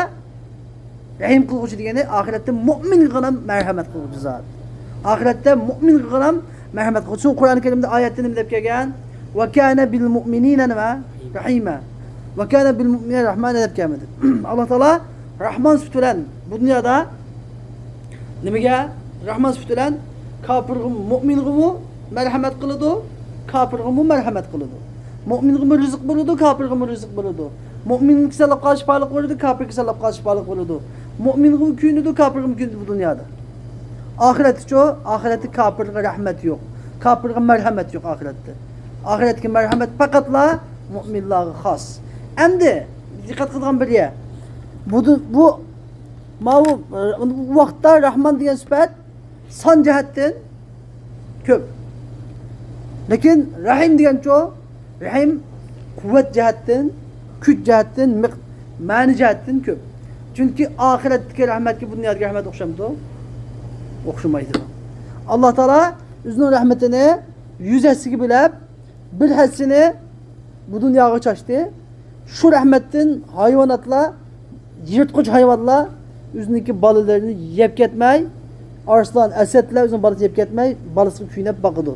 رەھىم قىلغۇچى دېگىنى ئاخىرەتتە مۇئمىنغىلا مەرھەمەت قىلغۇچى زات. ئاخىرەتتە مۇئمىنغىلا مەرھەمەت قىلغۇچى. شۇ قۇرئان كەرىمدە ئايەتتە نېمە دەپ كەلگەن؟ ۋە كانە بىل مۇئمىنىنە نېمە؟ رەھىمە. ۋە كانە بىل مۇئمىنىنە رەھمانە دەپ كەلمىدى. ئاللا تائالا رەھمان سۈپىتى بىلەن بۇ دۇنيادا نېمىگە؟ رەھمان سۈپىتى بىلەن كاپىرغىمۇ، مۇئمىنغىمۇ مەرھەمەت قىلىدۇ، كاپىرغىمۇ مەرھەمەت قىلىدۇ. مۇئمىنغىمۇ رىزىق بېرىدۇ، كاپىرغىمۇ رىزىق بېرىدۇ. مۇئمىن كېسەللەپ قالسا شىپالىق بېرىدۇ، كاپىر كېسەللەپ قالسا شىپالىق بېرىدۇ. مۇئمىنغىمۇ كۆيۈنىدۇ، كاپىرغىمۇ كۆيۈنىدۇ بۇ دۇنيادا. ئاخىرەتتىچۇ؟ ئاخىرەتتە كاپىرغا رەھمەت يوق. كاپىرغا مەرھەمەت يوق ئاخىرەتتە. ئاخىرەتتىكى مەرھەمەت پەقەتلا مۇئمىنلارغا خاس. ئەمدى دىققەت قىلىدىغان بىر يەر. بۇ، بۇ، ماۋۇ، ئە، بۇ ۋاقىتتا رەھمان دېگەن سۈپەت سان جەھەتتىن كۆپ. لېكىن رەھىم دېگەنچۇ؟ رەھىم قۇۋۋەت جەھەتتىن، كۈچ جەھەتتىن، مىق-، مەنە جەھەتتىن كۆپ. چۈنكى ئاخىرەتتىكى رەھمەتكە بۇ دۇنيادىكى رەھمەت ئوخشامدۇ؟ ئوخشىمايدۇ. ئاللا تائالا ئۆزىنىڭ رەھمىتىنى يۈز ھەسسىگە بۆلۈپ، بىر ھەسسىنى بۇ دۇنياغا چاچتى. شۇ رەھمەتتىن ھايۋاناتلار، يىرتقۇچ ھايۋانلار ئۆزىنىڭكى بالىلىرىنى يەپ كەتمەي، ئارسلان، ئەسەدلەر ئۆزىنىڭ بالىسىنى يەپ كەتمەي، بالىسىغا كۆينەپ باقىدۇ.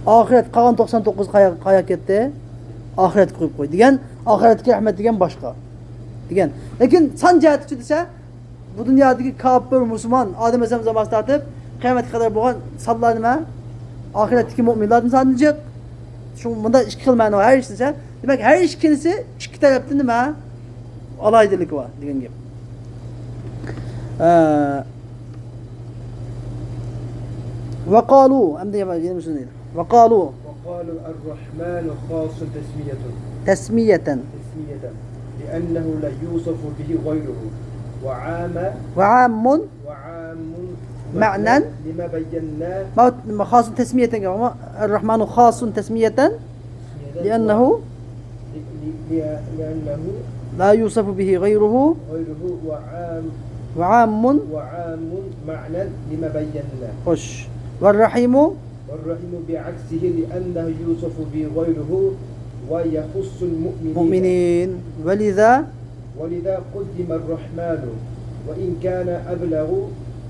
ئاخىرەت قالغان توقسان توققۇز قايا-، قاياق كەتتى؟ ئاخىرەتكە قويۇپ قويدى دېگەن، ئاخىرەتتىكى رەھمەت دېگەن باشقا. دېگەن. لېكىن سان جەھەتتىچۇ دېسە، بۇ دۇنيادىكى كاپىر، مۇسۇلمان، ئادەم ئەلەيھىسسالام زامانىسىدىن تارتىپ قىيامەتكە قەدەر بولغان سانلار نېمە؟ ئاخىرەتتىكى مۇئمىنلاردىن سانى جىق. شۇ مۇندا ئىككى خىل مەنە بار. ھەر ئىككىسى دېسە، دېمەك، ھەر ئىككىسى ئىككى تەرەپتىن نېمە؟ ئالاھىدىلىكى بار دېگەن گەپ. ئە، ۋەقالۇ، ئەمدى يەنە بىر سۆز دەيدۇ. ۋەقالۇ. وقالوا الرحمن خاص تسمية. تسمية. تسمية. لأنه لا يوصف به غيره. وعام. وعام. وعام معنى. معنى. لما بينا. ما، خاص تسمية. الرحمن خاص تسمية. تسمية. لأنه. ل-، ل-، لأنه لا يوصف به غيره. غيره وعام وعام. وعام معنى لما بينا. خوش. والرحيم. والرحيم بعكسه لأنه يوصف به غيره ويخص المؤمنين. مؤمنين. ولذا. ولذا قدم الرحمن وإن كان أبلغ.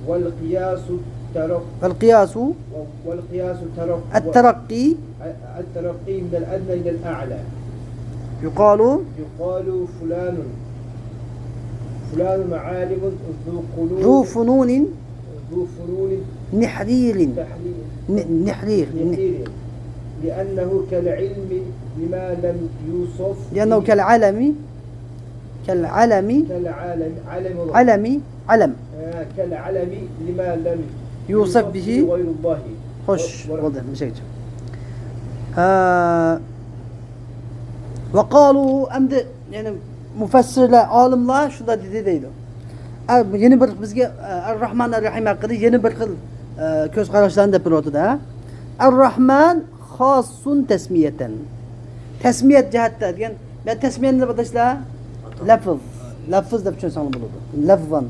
والقياس الترق والقياس. والقياس الترق الترقي. الترقي من الأدنى إلى الأعلى. يقال. يقال فلان فلان عالم ذو قلوب ذو فنون ذو فنون نحرير. تحليل ن- نحرير. نحيل. لأنه كالعلم لما لم يوصف لأنه به. كالعلم. كالعلم. كالعلم علم الله. علم. علم. آه، كالعلم لما لم يوصف به. غير الله. خوش و- بولدى، مشەيچە. ھە. وقالوا، ئەمدى، يەنى، مۇفەسسىرلەر، ئالىملار شۇنداق دېدى دەيدۇ. ئە، يەنە بىر بىزگە، ئە، ئەر-راھمان، ئەر-راھىم ھەققىدە يەنە بىر خىل، ئە، كۆز قاراشلارنى دەپ بېرىۋاتىدۇ، ھە. ئەر-راھمان خاص تسمية. تەسمىيەت جەھەتتە دېگەن، مەن تەسمىيەنى دەپ ئاتاشلا، لەفز. لەفز دەپ چۈشەنسەڭلار بولىدۇ. لەفزان.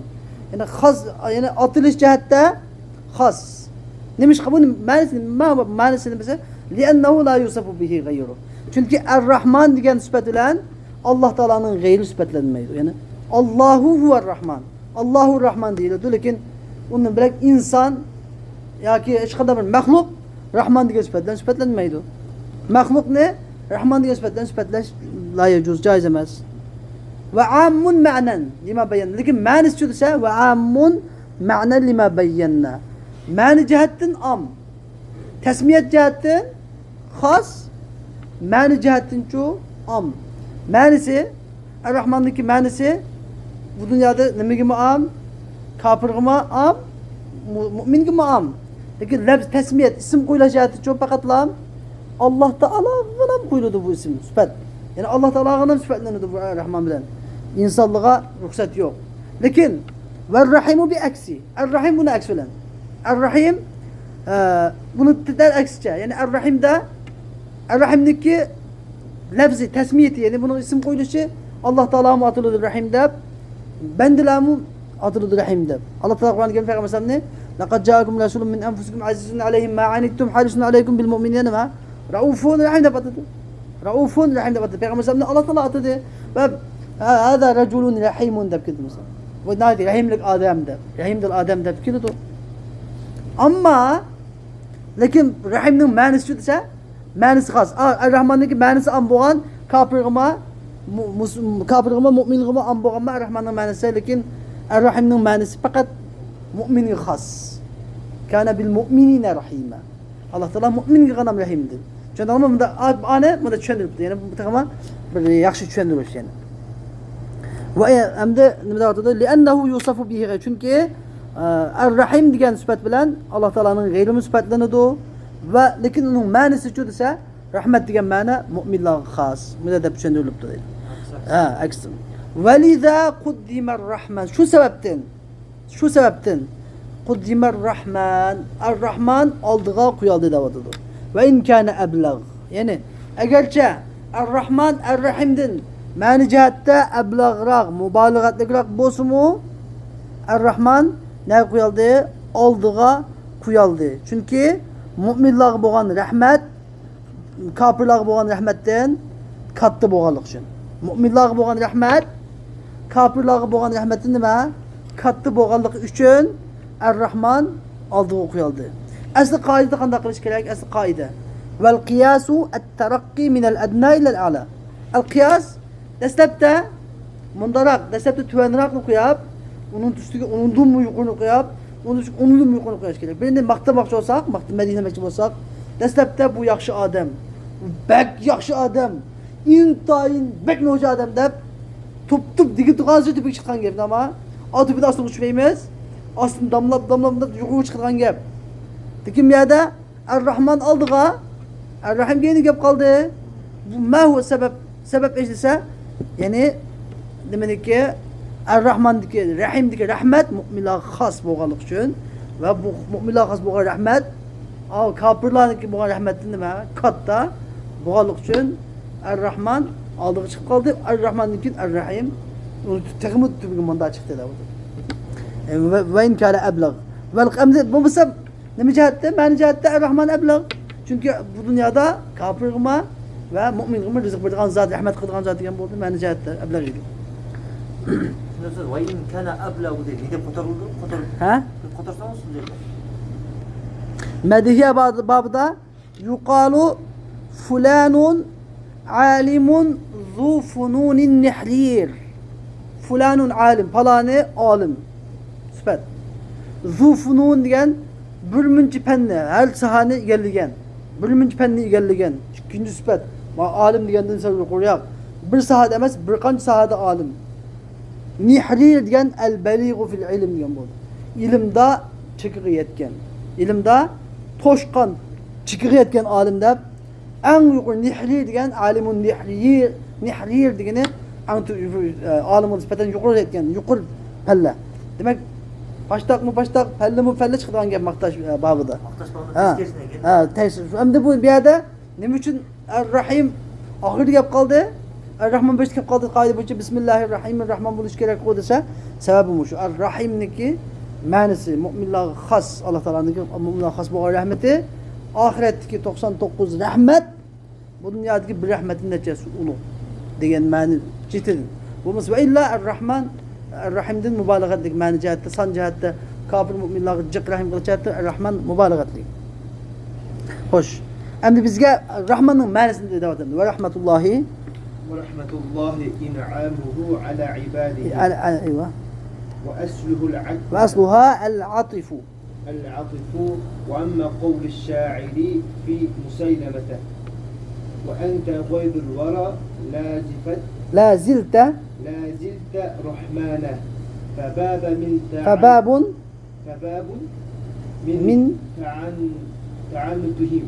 يەنى خاس، يەنى ئاتىلىش جەھەتتە خاس. نېمىشقا بۇ مەنىسى، مە-، مەنىسىنى بىلسە، لىئەننەھۇ لا يۇسەفۇ بىھى غەيرۇ. چۈنكى ئەر-راھمان دېگەن سۈپەت بىلەن ئاللاھ تائالانىڭ غەيرى سۈپەتلەنمەيدۇ. يەنى، ئاللاھۇ ھۇۋەر-راھمان. ئاللاھۇ راھمان دېيىلىدۇ، لېكىن ئۇنىڭ بىلەن ئىنسان ياكى ھېچقانداق بىر مەخلۇق راھمان دېگەن سۈپەت بىلەن سۈپەتلەنمەيدۇ. مەخلۇقنى راھمان دېگەن سۈپەت بىلەن سۈپەتلەش لا يەجۇز، جائىز ئەمەس. ۋە ئاممۇن مەنەن لىما بەيەن. لېكىن مەنىسىچۇ دېسە، ۋە ئاممۇن مەنەن لىما بەييەننا. مەنە جەھەتتىن ئام. تەسمىيەت جەھەتتىن خاس، مەنە جەھەتتىنچۇ ئام. مەنىسى، ئەر-راھماننىڭكى مەنىسى بۇ دۇنيادا نېمىگىمۇ ئام؟ كاپىرغىمۇ ئام، مۇ-، مۇئمىنگىمۇ ئام. لېكىن لەپز تەسمىيەت، ئىسىم قويۇلۇش جەھەتتىنچۇ پەقەتلا ئام؟ ئاللاھ تائالاغىلا قويۇلىدۇ بۇ ئىسىم، سۈپەت. يەنى ئاللاھ تائالاغىلا سۈپەتلىنىدۇ بۇ ئەر-راھمان بىلەن. ئىنسانلارغا رۇخسەت يوق. لېكىن، ۋەر-راھىمۇ بىئەكسى. ئەر-راھىم بۇنى ئەكس بىلەن. ئەر-راھىم، ئە، بۇنى دەل ئەكسىچە. يەنى ئەر-راھىمدا، ئەر-راھىمنىڭكى لەپزى، تەسمىيىتى، يەنى بۇنىڭ ئىسىم قويۇلۇشى، ئاللاھ تائالامۇ ئاتىلىدۇ راھىم دەپ، بەندىلەرمۇ ئاتىلىدۇ راھىم دەپ. ئاللاھ تائالا قۇرئان كەرىمدە پەيغەمبەر ئەلەيھىسسالامنى، لەقەد جائەكۇم رەسۇلۇن مىن ئەنفۇسىكۇم ئەزىزۇن ئەلەيھى ما ئەنىتتۇم ھەرىسۇن ئەلەيكۇم بىل مۇئمىنىنە نېمە؟ رەئۇفۇن رەھىم دەپ ئاتىدۇ. رەئۇفۇن رەھىم دەپ ئاتىدۇ. پەيغەمبەر ئەلەيھىسسالامنى ئاللاھ تائالا ئاتىدى. ۋە ھازا رەجۇلۇن رەھىمۇن دەپ كەلدى مىسال. بۇ ناھايىتى رەھىملىك ئادەم دەپ. رەھىمدىل ئادەم دەپ كېلىدۇ. ئەمما، لېكىن رەھىمنىڭ مەنىسىچۇ دېسە، مەنىسى خاس. ئا، ئەر-راھماننىڭكى مەنىسى ئام بولغان، كاپىرغىمۇ، مۇ-، مۇس-، كاپىرغىمۇ، مۇئمىنغىمۇ ئام بولغانمۇ ئەر-راھماننىڭ مەنىسى، لېكىن ئەر-راھىمنىڭ مەنىسى پەقەت مۇئمىنگە خاس. كانە بىل مۇئمىنىنە رەھىمە. ئاللاھ تائالا مۇئمىنگە غەنەم رەھىمدىن. چۈشەندىڭىزمۇ؟ مۇندا ئا-، ئانى مۇندا چۈشەندۈرۈپتۇ. يەنى بۇ تېخىمۇ بىر ياخشى چۈشەندۈرۈش يەنى. ۋە ئەمدى نېمە دەۋاتىدۇ؟ لىئەننەھۇ يۇسەفۇ بىھى غەير. چۈنكى، ئە، ئەر-رەھىم دېگەن سۈپەت بىلەن ئاللاھ تائالانىڭ غەيرىمۇ سۈپەتلىنىدۇ. ۋە لېكىن ئۇنىڭ مەنىسىچۇ دېسە، رەھمەت دېگەن مەنە مۇئمىنلارغا خاس. مۇندا دەپ چۈشەندۈرۈلۈپتۇ دەيدۇ. ھە، ئەكسىدىن. ۋەلىزا قۇددىمەر رەھمان. شۇ سەۋەبتىن شۇ سەۋەبتىن، قۇددىمەر رەھمان، ئەر-راھمان ئالدىغا قويالدى دەۋاتىدۇ. ۋە ئىن كانە ئەبلەغ. يەنى، ئەگەرچە ئەر-راھمان ئەر-رەھىمدىن مەنە جەھەتتە ئەبلەغراق، مۇبالىغەتلىكراق بولسىمۇ، ئەر-راھمان نەگە قويالدى؟ ئالدىغا قويالدى. چۈنكى مۇئمىنلارغا بولغان رەھمەت كاپىرلارغا بولغان رەھمەتتىن كاتتا بولغانلىقى ئۈچۈن. مۇئمىنلارغا بولغان رەھمەت كاپىرلارغا بولغان رەھمەتتىن نېمە؟ كاتتا بولغانلىقى ئۈچۈن ئەر-راھمان ئالدىغا قويالدى. ئەسلى قائىدىدە قانداق قىلىش كېرەك؟ ئەسلى قائىدە. ۋەل قىياسۇ ئەت-تەرەققى مىنەل ئەدنە ئىلەل ئەلا. ئەل قىياس، دەسلەپتە مۇنداقراق، دەسلەپتە تۆۋەنراقنى قويۇپ، ئۇنىڭ ئۈستىگە ئۇنىڭدىنمۇ يۇقىرىنى قويۇپ، ئۇنىڭدىن، ئۇنىڭدىنمۇ يۇقىرىنى قويۇش كېرەك. بىرىنى ماختىماقچى بولساق، ماخت-، مەدھىيەلىمەكچى بولساق، دەسلەپتە بۇ ياخشى ئادەم، بۇ بەك ياخشى ئادەم، ئىنتايىن بەك نوچى ئادەم دەپ، توپ-توپ دېگىلى تۇرغانسېرى تۆپىگە چىققان گەپ، ئەمما ئا، تۆپىنى ئاستىغا چۈشۈرمەيمىز، ئاستىن داملاپ، داملاپ، داملاپ يۇقىرىغا چىقىدىغان گەپ. لېكىن بۇ يەردە ئەر-راھمان ئالدىغا، ئەر-راھىم كەينىگە كەپ قالدى. بۇ ما ھۇۋا سەۋەب، سەۋەب ئىش دېسە، يەنى نېمىنىكى؟ ئەر-راھماندىكى، رەھىمدىكى رەھمەت مۇئمىنلارغا خاس بولغانلىقى ئۈچۈن ۋە بۇ مۇئمىنلارغا خاس بولغان رەھمەت، ئاۋۇ كاپىرلارنىڭكى بولغان رەھمەتتىن نېمە؟ كاتتا بولغانلىقى ئۈچۈن ئەر-راھمان ئالدىغا چىقىپ قالدى. ئەر-راھماندىن كېيىن ئەر-راھىم. ئۇنى تېخىمۇ تۈپىگە مۇنداق چىقتى دەۋاتىدۇ. ۋە، ۋە ئىن كانە ئەبلەغ. ۋەل ئەمدى بولمىسا نېمە جەھەتتە؟ مەنە جەھەتتە ئەر-راھمان ئەبلەغ. چۈنكى بۇ دۇنيادا كاپىرغىمۇ ۋە مۆمىنغىمۇ رىزىق بېرىدىغان زات، رەھمەت قىلىدىغان زات دېگەن بولدى. مەنە جەھەتتە ئەبلەغ ئىدى. شۇنىڭ ئۈچۈن ۋە ئىن كانە ئەبلەغۇ دەيدۇ. نېدەپ قوتۇرۇلدى؟ قوتۇر-، ھە؟ قوتۇرساڭ شۇنداق. مەدھىيە باب-، بابىدا يۇقالۇ فۇلانۇن ئالىمۇن زۇ فۇنۇنىن نەھرىر. فۇلانۇن ئالىم، پالانى ئالىم. سۈپەت. زۇ فۇنۇن دېگەن بىر مۇنچە پەننى، ھەر ساھەنى ئىگىلىگەن. بىر مۇنچە پەننى ئىگىلىگەن. ئىككىنچى سۈپەت. ما ئالىم دېگەندىن سەل يۇقىرىراق. بىر ساھەدە ئەمەس، بىر قانچە ساھەدە ئالىم. نەھرىر دېگەن ئەل بەلىغۇ فىل ئىلم دېگەن بولدى. ئىلىمدا چېكىگە يەتكەن. ئىلىمدا توشقان، چېكىگە يەتكەن ئالىم دەپ، ئەڭ يۇقىرى نەھرىر دېگەن ئالىمۇن نەھرىر، نەھرىر دېگىنى ئەڭ تۆ-، ئالىمغا نىسبەتەن يۇقىرى يەتكەن، يۇقىرى پەللە. دېمەك، پاشتاقمۇ پاشتاق، پەللىمۇ پەللە چىقىدىغان گەپ ماختاش، ئە، بابىدا. ماختاش بابىدا ھە، تەسكەشلەنگەن. ھە، تەس-، ئەمدى بۇ، بۇ يەردە نېمە ئۈچۈن ئەر-راھىم ئاخىرىدا كەپ قالدى؟ ئەر-راھمان بېشىدا كەپ قالدى. قائىدە بويىچە بىسمىللاھىر راھىمىر راھمان بولۇشى كېرەكقۇ دېسە، سەۋەبى مۇشۇ. ئەر-راھىمنىڭكى مەنىسى، مۆمىنلارغا خاس، ئاللا تائالانىڭكى مۆمىنلارغا خاس بولغان رەھمىتى، ئاخىرەتتىكى توقسان توققۇز رەھمەت، بۇ دۇنيادىكى بىر رەھمەتتىن نەچچە ھەسسە ئۇلۇغ دېگەن مەنى چېتىدىن. بولمىسا، ۋە ئىللا ئەر-راھمان، ئەر-راھىمدىن مۇبالىغەتلىك مەنە جەھەتتە، سان جەھەتتە، كاپىر مۆمىنلارغا جىق رەھىم قىلىش جەھەتتە ئەر-راھمان مۇبالىغەتلىك. خوش. ئەمدى بىزگە راھماننىڭ مەنىسىنى دەۋاتىمىز. ۋە رەھمەتۇللاھى. ورحمة الله إنعامه على عباده. ئەل-، ئەل-، ئەيۋا. وأصله العطف. وأصلها العطف. العطف. وأما قول الشاعر في مسيلمة: وأنت غيظ الورى لا زفت، لا زلت. لا زلت رحمانا، فباب من تعن-، فباب. فباب من من تعن-، تعنتهم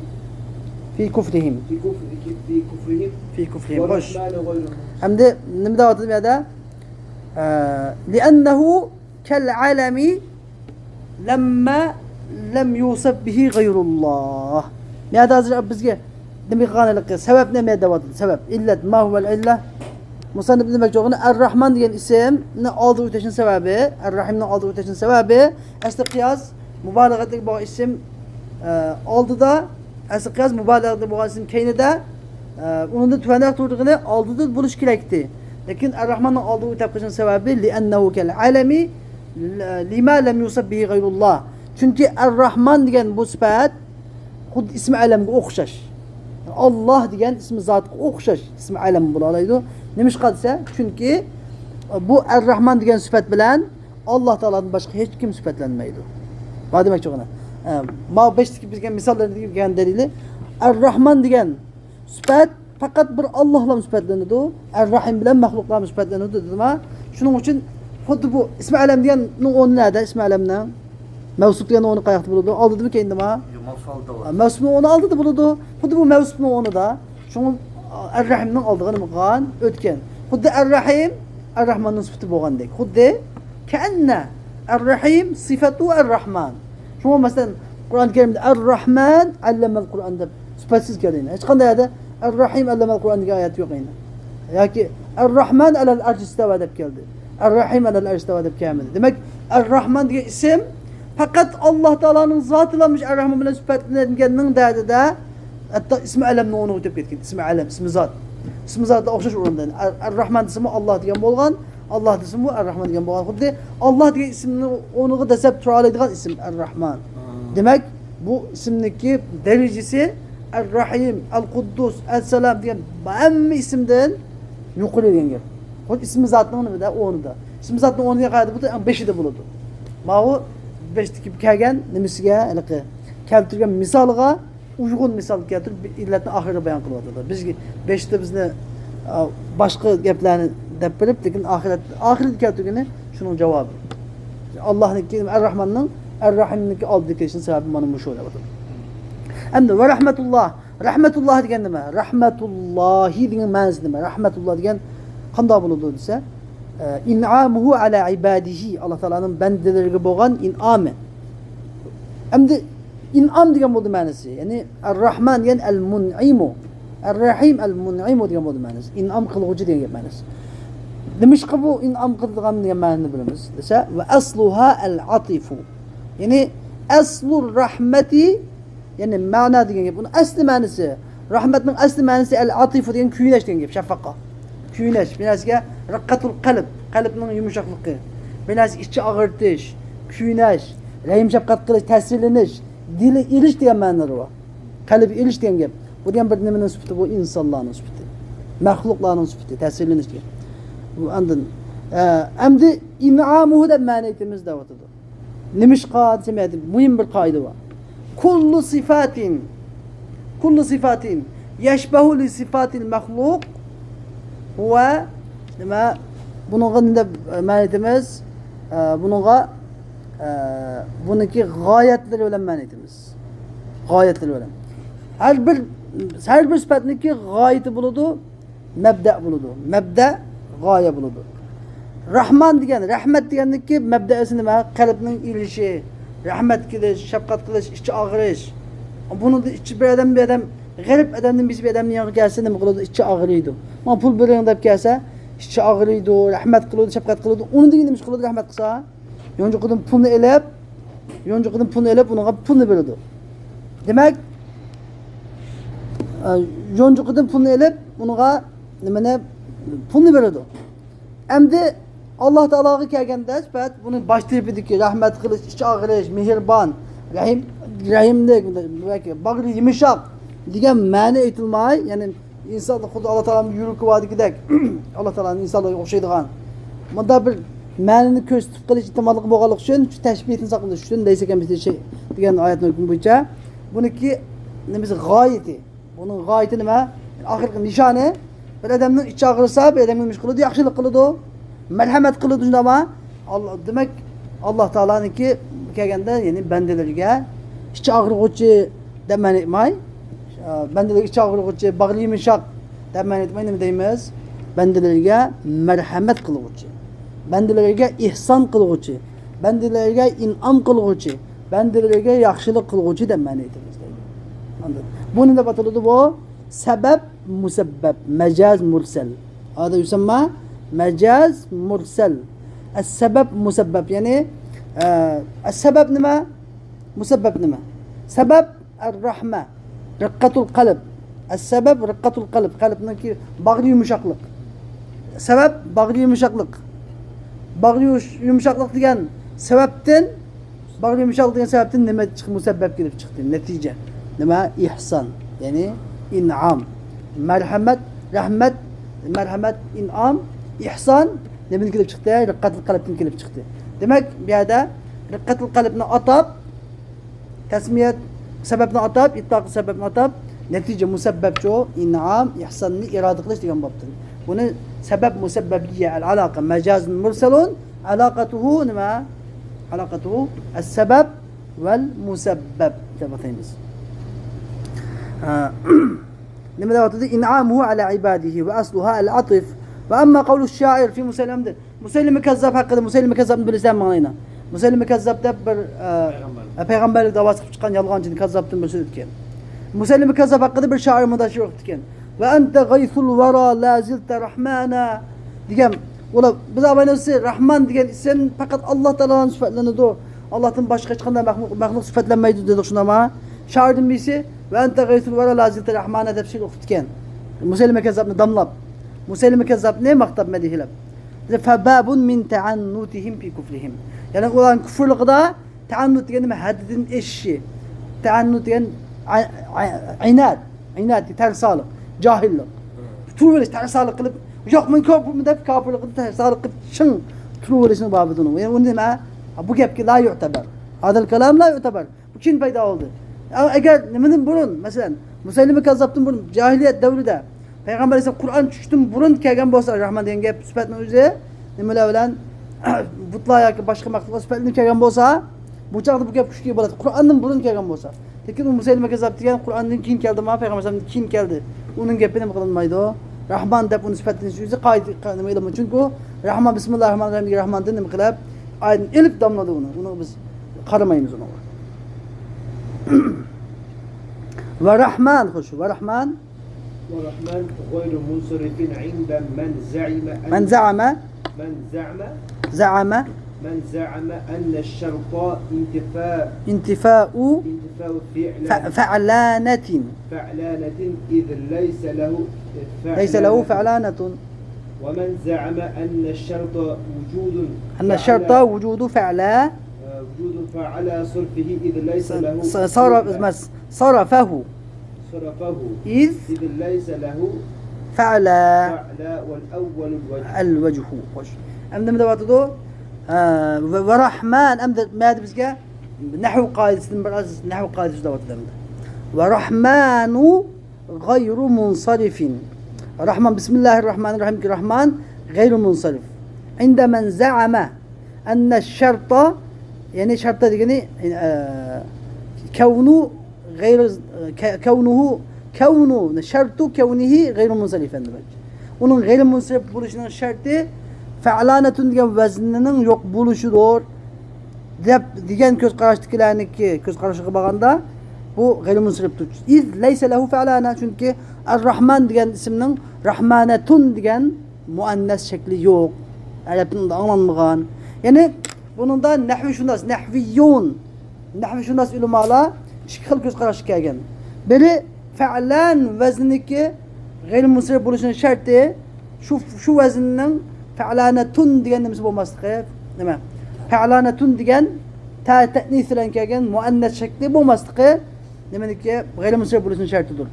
في كفرهم. في كفر-، في كفرهم. في كفرهم. خوش. والرحمن غير المنصور. ئەمدى نېمە دەۋاتىدۇ بۇ يەردە؟ ئە، لأنه كالعلم لما لم يوصف به غير الله. بۇ يەردە ھازىر بىزگە نېمە قىلغان ھېلىقى؟ سەۋەبنى نېمە دەۋاتىدۇ؟ سەۋەب، ئىللەت، ما هو العلة؟ مۇسەننىپ دېمەكچى بولغىنى، ئەر-راھمان دېگەن ئىسىمنى ئالدىغا ئۆتۈشنىڭ سەۋەبى، ئەر-راھىمنىڭ ئالدىغا ئۆتۈشنىڭ سەۋەبى، ئەسلى قىياس مۇبالىغەتلىك بولغان ئىسىم، ئە، ئالدىدا، ئەسلى قىياس مۇبالىغەتلىك بولغان ئىسىم كەينىدە، ئە، ئۇنىڭدىن تۆۋەنرەك تۇرىدىغىنى ئالدىدا بولۇشى كېرەكتى. لېكىن ئەر-راھماننىڭ ئالدىغا ئۆتۈپ قېلىشنىڭ سەۋەبى، لأنه كالعلم لما لم يوصف به غير الله. چۈنكى ئەر-راھمان دېگەن بۇ سۈپەت خۇددى ئىسمى ئەلەمگە ئوخشاش. ئاللا دېگەن ئىسمى زاتقا ئوخشاش. ئىسمى ئەلەم بولالايدۇ. نېمىشقا دېسە، چۈنكى بۇ ئەر-راھمان دېگەن سۈپەت بىلەن ئاللا تائالادىن باشقا ھېچ كىم سۈپەتلەنمەيدۇ. بار دېمەكچى بولغىنى. ئە، ما بەشتىكى بىزگە مىساللىرىدىن كەلگەن دەلىلى، ئەر-راھمان دېگەن سۈپەت پەقەت بىر ئاللاھلا سۈپەتلىنىدۇ، ئەر-راھىم بىلەن مەخلۇقلار سۈپەتلىنىدۇ دېدىما. شۇنىڭ ئۈچۈن خۇددى بۇ ئىسمى ئەلەم دېگەننىڭ ئورنى نەدە؟ ئىسمى ئەلەمنىڭ مەۋسۇپ دېگەننىڭ ئورنى قاياقتا بولىدۇ؟ ئالدىدىمۇ كەينىدىمۇ؟ يوق، مەۋسۇپنىڭ ئالدىدا بولىدۇ. مەۋسۇپنىڭ ئورنى ئالدىدا بولىدۇ. خۇددى بۇ مەۋسۇپنىڭ ئورنىدا. شۇڭا ئەر-راھىمنىڭ ئالدىغا نېمە قىلغان؟ ئۆتكەن. خۇددى ئەر-راھىم ئەر-راھماننىڭ سۈپىتى بولغاندەك. خۇددى كەئەننە ئەر-راھىم سىفەتۇ ئەر-راھمان. شۇڭا مەسىلەن، قۇرئان كەرىمدە ئەر-راھمان ئەللەمەل قۇرئان دەپ سۈپەتسىز كەلگەن. ھېچقانداق يەردە ئەر-راھىم ئەللەمەل قۇرئان دېگەن ئايەت يوق يەنە. ياكى ئەر-راھمان ئەلەل ئەرش ئىستەۋا دەپ كەلدى. ئەر-راھىم ئەلەل ئەرش ئىستەۋا دەپ كەلمىدى. دېمەك، ئەر-راھمان دېگەن ئىسىم پەقەت ئاللا تائالانىڭ زاتىلا مۇشۇ ئەر-راھمان بىلەن سۈپەتلەنگەننىڭ دەردىدە، ھەتتا ئىسمى ئەلەمنىڭ ئورنىغا ئۆتۈپ كەتكەن. ئىسمى ئەلەم، ئىسمى زات. ئىسمى زاتلا ئوخشاش ئورۇندا. ئەر-، ئەر-راھمان دېسىمۇ ئاللا دېگەن بولغان. ئاللا دېسىمۇ ئەر-راھمان دېگەن بولغان. خۇددى ئاللا دېگەن ئىسىمنى ئورنىغا دەسسەپ تۇرالايدىغان ئىسىم ئەر-راھمان. دېمەك، بۇ ئىسىمنىڭكى دەرىجىسى ئەر-راھىم، ئەل-قۇددۇس، ئەسسالام دېگەن ھەممە ئىسىمدىن يۇقىرى دېگەن گەپ. خۇددى ئىسمى زاتنىڭ نېمىدە؟ ئورنىدا. ئىسمى زاتنىڭ ئورنىدا قەيەردە بولىدۇ؟ ئەڭ بېشىدا بولىدۇ. ماۋۇ بېشىدىكى كەلگەن نېمىسىگە، ھېلىقى كەلتۈرگەن مىسالىغا ئۇيغۇن مىسال كەلتۈرۈپ، بىر ئىللەتنى ئاخىرىدا بايان قىلىۋاتىدۇ. بىز بېشىدا بىزنى، ئا، باشقا گەپلەرنى دەپ بېرىپ، لېكىن ئاخىرەت، ئاخىرىدا كەلتۈرگىنى شۇنىڭ جاۋابى. ئاللانىڭكى، ئەر-راھماننىڭ ئەر-راھىمنىڭكى ئالدىدا كېلىشنىڭ سەۋەبى مانا مۇشۇ دەۋاتىدۇ. ئەمدى ۋە رەھمەتۇللا. رەھمەتۇللا دېگەن نېمە؟ رەھمەتۇللاھى دېگەن مەنىسى نېمە؟ رەھمەتۇللا دېگەن قانداق بولىدۇ دېسە، ئە، ئىنئامۇھۇ ئەلا ئىبادىھى، ئاللا تائالانىڭ بەندىلىرىگە بولغان ئىنئامى. ئەمدى ئىنئام دېگەن بولدى مەنىسى. يەنى ئەر-راھمان دېگەن ئەل-مۇنئىمۇ. ئەر-رەھىم ئەل-مۇنئىمۇ دېگەن بولدى مەنىسى. ئىنئام قىلغۇچى دېگەن گەپ مەنىسى. نېمىشقا بۇ ئىنئام قىلىدىغان دېگەن مەنىنى بىلىمىز دېسە، ۋە ئەسلۇھا ئەل-ئاتىفۇ. يەنى ئەسلۇ رەھمەتى، يەنى مەنا دېگەن گەپ. ئۇنىڭ ئەسلى مەنىسى، رەھمەتنىڭ ئەسلى مەنىسى ئەل-ئاتىفۇ دېگەن كۆيۈنەش دېگەن گەپ، شەپقەتقا. كۆيۈنەش، بىر نەرسىگە رىققەتۇل قەلب، قەلبنىڭ يۇمشاقلىقى، بىر نەرسە ئىچى ئاغرىتىش، كۆيۈنەش، رەھىم شەپقەت قىلىش، تەسىرلىنىش، دىلى ئېلىش دېگەن مەنىلىرى بار. قەلب ئېلىش دېگەن گەپ. بۇ دېگەن بىر نېمىنىڭ سۈپىتى؟ بۇ ئىنسانلارنىڭ سۈپىتى. مەخلۇقلارنىڭ سۈپىتى، تەسىرلىنىش دېگەن. بۇ ئاندىن، ئە، ئەمدى ئىنئامۇھۇ دەپ مەنە ئېيتىمىز دەۋاتىدۇ. نېمىشقا دېسەم، يەنە مۇھىم بىر قائىدە بار. كۇللۇ سىفاتىن، كۇللۇ سىفاتىن يەشبەھۇ لى سىفاتىل مەخلۇق ۋە نېمە، بۇنىڭغا نېمە دەپ مەنە ئېيتىمىز؟ ئە، بۇنىڭغا، ئە، بۇنىڭكى غايەتلىرى بىلەن مەنە ئېيتىمىز. غايەتلىرى بىلەن. ھەر بىر، ھەر بىر سۈپەتنىڭكى غايىتى بولىدۇ، مەبدەئ بولىدۇ. مەبدەء، غايە بولىدۇ. راھمان دېگەن، رەھمەت دېگەننىڭكى مەبدەئىسى نېمە؟ قەلبنىڭ ئېلىشى، رەھمەت قىلىش، شەپقەت قىلىش، ئىچى ئاغرىش. بۇنىڭدا ئىچى بىر ئادەم، بىر ئادەم، غېرىب ئادەمدىن بىرسى بىر ئادەمنىڭ يېنىغا كەلسە نېمە قىلىدۇ؟ ئىچى ئاغرىيدۇ. ماڭا پۇل بېرىڭ دەپ كەلسە، ئىچى ئاغرىيدۇ، رەھمەت قىلىدۇ، شەپقەت قىلىدۇ. ئۇنىڭدىن كېيىن نېمە ئىش قىلىدۇ؟ رەھمەت قىلسا، يونجۇقىدىن پۇلنى ئېلىپ، يونجۇقىدىن پۇلنى ئېلىپ، ئۇنىڭغا پۇلنى بېرىدۇ. دېمەك، ئە، يونجۇقىدىن پۇلنى ئېلىپ، ئۇنىڭغا نېمىنى، پۇلنى بېرىدۇ. ئەمدى ئاللا تائالاغا كەلگەندە، سۈپەت بۇنى باش تەرىپىدىكى رەھمەت قىلىش، ئىچ ئاغرىش، مېھرىبان، رەھىم، رەھىملىك، باغرى يۇمشاق دېگەن مەنە ئېيتىلماي، يەنى ئىنسانلىق خۇددى ئاللا تائالانىڭ يۈرىكى باردىكىدەك، ئاللا تائالانىڭ ئىنسانلارغا ئوخشايدىغان. مۇنداق بىر مەنىنى كۆرسىتىپ قېلىش ئېھتىماللىقى بولغانلىقى ئۈچۈن، شۇ تەشبىھتىن ساقلىنىش ئۈچۈن، لەيسە كەمىسلىھى شەي دېگەن ئايەتنىڭ ھۆكمى بويىچە، بۇنىڭكى نېمىسى، غايىتى. بۇنىڭ غايىتى نېمە؟ ئاخىرقى نىشانى، بىر ئادەمنىڭ ئىچى ئاغرىسا، بىر ئادەمگە نېمە قىلىدۇ؟ ياخشىلىق قىلىدۇ، مەرھەمەت قىلىدۇ، شۇنداقمۇ؟ ئاللا، دېمەك، ئاللا تائالانىڭكى كەلگەندە، يەنى بەندىلىرىگە ئىچى ئاغرىغۇچى دەپ مەنە ئېيتماي، بەندىلىرىگە ئىچى ئاغرىغۇچى، باغرى يۇمشاق دەپ مەنە ئېيتماي، نېمە دەيمىز؟ بەندىلىرىگە مەرھەمەت قىلغۇچى، بەندىلىرىگە ئېھسان قىلغۇچى، بەندىلىرىگە ئىنئام قىلغۇچى، بەندىلىرىگە ياخشىلىق قىلغۇچى دەپ مەنە ئېيتىمىز دەيدۇ. ئاندىن بۇ نېمە دەپ ئاتىلىدۇ بۇ؟ سەبەب مۇسەببەب، مەجاز مۇرسەل. ھازا يۇسەمما مەجاز مۇرسەل. ئەس-سەبەب مۇسەببەب، يەنى، ئە، ئەس-سەبەب نېمە؟ مۇسەببەب نېمە؟ سەبەب ئەر-رەھمە، رىققەتۇل قەلب. ئەس-سەبەب رىققەتۇل قەلب، قەلبنىڭكى باغرى يۇمشاقلىق. سەۋەب باغرى يۇمشاقلىق. باغرى يۇش-، يۇمشاقلىق دېگەن سەۋەبتىن، باغرى يۇمشاقلىق دېگەن سەۋەبتىن نېمە چىق-، مۇسەببەب كېلىپ چىقتى؟ نەتىجە. نېمە؟ ئېھسان. يەنى ئىنئام. مەرھەمەت، رەھمەت، مەرھەمەت، ئىنئام، ئېھسان نېمىدىن كېلىپ چىقتى؟ رىققەتۇل قەلبتىن كېلىپ چىقتى. دېمەك، بۇ يەردە رىققەتۇل قەلبنى ئاتاپ، تەسمىيە سەۋەبنى ئاتاپ، ئىتلاق سەۋەبنى ئاتاپ، نەتىجە مۇسەببەبچۇ، ئىنئام، ئېھساننى ئىرادە قىلىش دېگەن بوپتۇ. بۇنى سەۋەب مۇسەببەبىيە، ئەل-ئالاقە، مەجازۇن مۇرسەلۇن، ئالاقەتۇھۇ نېمە؟ ئالاقەتۇھۇ ئەس-سەبەب ۋەل مۇسەببەب دەپ ئاتايمىز. ھە. نېمە دەۋاتىدۇ؟ ئىنئامۇھۇ ئەلا ئىبادىھى ۋە ئەسلۇھا ئەل-ئاتىف. ۋە ئەمما قەۋلۇ شائىر فى مۇسەيلەمە. مۇسەيلىمە كەززاب ھەققىدە، مۇسەيلىمە كەززابنى بىلىسەن ماڭلاينا. مۇسەيلىمە كەززاب دەپ بىر، ئە، پەيغەمبەرلىك، پەيغەمبەرلىك داۋاسى قىلىپ چىققان يالغانچىدىن، كەززابتىن بىرسى ئۆتكەن. مۇسەيلىمە كەززاب ھەققىدە بىر شائىر مۇنداق شېئىر ئوقۇپتىكەن. ۋە ئەنتە غەيسۇل ۋەرا لا زىلتە رەھمانا دېگەن. ئۇلار، بىز ئاۋاينىڭسى رەھمان دېگەن ئىسىم پەقەت ئاللا تائالانى سۈپەتلىنىدۇ. ئاللادىن باشقا ھېچقانداق مەخلۇق، مەخلۇق سۈپەتلەنمەيدۇ دېدۇق، شۇنداقمۇ؟ شائىردىن بىرسى ۋە ئەنتە غەيسۇل ۋەرا لا زىلتە رەھمانا دەپ شېئىر ئوقۇپتىكەن. مۇسەيلىمە كەززابنى داملاپ، مۇسەيلىمە كەززابنى ماختاپ، مەدھىيەلەپ. فباب من تعنتهم في كفرهم. يەنى ئۇلارنىڭ كۇفرلۇقىدا، تەئەننۇت دېگەن نېمە؟ ھەددىدىن ئېشىشى. تەئەننۇت دېگەن ئە-، ئە-، ئىناد، ئىناد، تەرسالىق، جاھىللىق. تۇرۇۋېلىش، تەرسالىق قىلىپ، ياق، مەن كاپىرمەن دەپ، كاپىرلىقىدا تەرسالىق قىلىپ، چىڭ تۇرۇۋېلىشنىڭ بابىدۇن. يەنى ئۇنى نېمە؟ بۇ گەپكە لا يۇتەبەر. ھازا كالام لا يۇتەبەر. بۇ كېيىن پەيدا بولدى. ئەگەر نېمىدىن بۇرۇن، مەسىلەن، مۇسەيلىمە كەززابتىن بۇرۇن، جاھىلىيەت دەۋرىدە پەيغەمبەر ئەلەيھىسسالام قۇرئان چۈشۈشتىن بۇرۇن كەلگەن بولسا، رەھمان دېگەن گەپ سۈپەتنىڭ ئۆزى نېمىلەر بىلەن، بۇتلار ياكى باشقا مەخلۇقلار سۈپەتلىنىپ كەلگەن بولسا، بۇ چاغدا بۇ گەپ كۈچكە ئىگە بولاتتى. قۇرئاندىن بۇرۇن كەلگەن بولسا. لېكىن ئۇ مۇسەيلىمە كەززاب دېگەن قۇرئاندىن كېيىن كەلدىما، پەيغەمبەر ئەلەيھىسسالامدىن كېيىن كەلدى. ئۇنىڭ گېپى نېمە قىلىنمايدۇ؟ رەھمان دەپ ئۇنى سۈپەتلىنىش ئۆزى قائىدە، نېمە ئېلىنمايدۇ. چۈنكى رەھمان، بىسمىللاھىر رەھمانىر رەھىم دېگەن رەھماندىن نېمە قىلىپ، ئايەتنى ئېلىپ داملىدى ئۇنى. ئۇنى بىز قارىمايمىز ئۇنىڭغا. ۋە رەھمان، خوش، ۋە رەھمان. الرحمن غير منصرف عند من زعم أن من زعم من زعم زعم من زعم أن الشرط انتفاء انتفاء انتفاء ف- فعل فعلانة فعلانة إذ ليس له ليس له فعلانة ومن زعم أن الشرط وجود أن فعل- الشرط وجود فعلا آه، وجود فعل صرفه إذ ليس له صرف صرفه صرفه إذ إذ ليس له فعلا فعل والأول الوجه الوجه. خوش. ئەمدى نېمە دەۋاتىدۇ؟ ۋە رەھمان. ئەمدى مەدە بىزگە نەھۋ قائىدىسىدىن بىر ئاز نەھۋ قائىدىسى دەۋاتىدۇ ئەمدى. ۋە رەھمانۇ غەيرۇ مۇنسەرىفىن. رەھمان، بىسمىللاھىر رەھمانىر رەھىم. رەھمان غەيرۇ مۇنسەرىف. عند من زعم أن الشرط، يەنى شەرت دېگىنى ئە، كەۋنۇ غەيرۇ كەۋنۇھۇ كەۋنۇ شەرتۇ كەۋنىھى غەيرۇ مۇنسەرىفەن دېمەك. ئۇنىڭ غەيرۇ مۇنسەرىف بولۇشىنىڭ شەرتى فەئلانەتۇن دېگەن ۋەزنىنىڭ يوق بولۇشىدۇر دەپ دېگەن كۆز قاراشتىكىلەرنىڭكى كۆز قارىشىغا بارغاندا بۇ غەيرۇ مۇنسەرىفتۇر. إذ ليس له فعلان، چۈنكى ئەر-رەھمان دېگەن ئىسىمنىڭ رەھمانەتۇن دېگەن مۇئەننەس شەكلى يوق. ئەرەبتىن ئۇنداق ئاڭلانمىغان. يەنى بۇنىڭدا نەھۋىشۇناس، نەھۋىيۇن، نەھۋىشۇناس ئۆلىمالار ئىككى خىل كۆز قاراشقا كەلگەن. بىرى فەئلان ۋەزنىنىڭكى غەيرىي مۇنسەرىپ بولۇشىنىڭ شەرتى شۇ، شۇ ۋەزننىڭ فەئلانەتۇن دېگەن نېمىسى بولماسلىقى، نېمە؟ فەئلانەتۇن دېگەن تە تەئنىس بىلەن كەلگەن مۇئەننەس شەكلى بولماسلىقى نېمىنىڭكى؟ غەيرىي مۇنسەرىپ بولۇشىنىڭ شەرتىدۇر.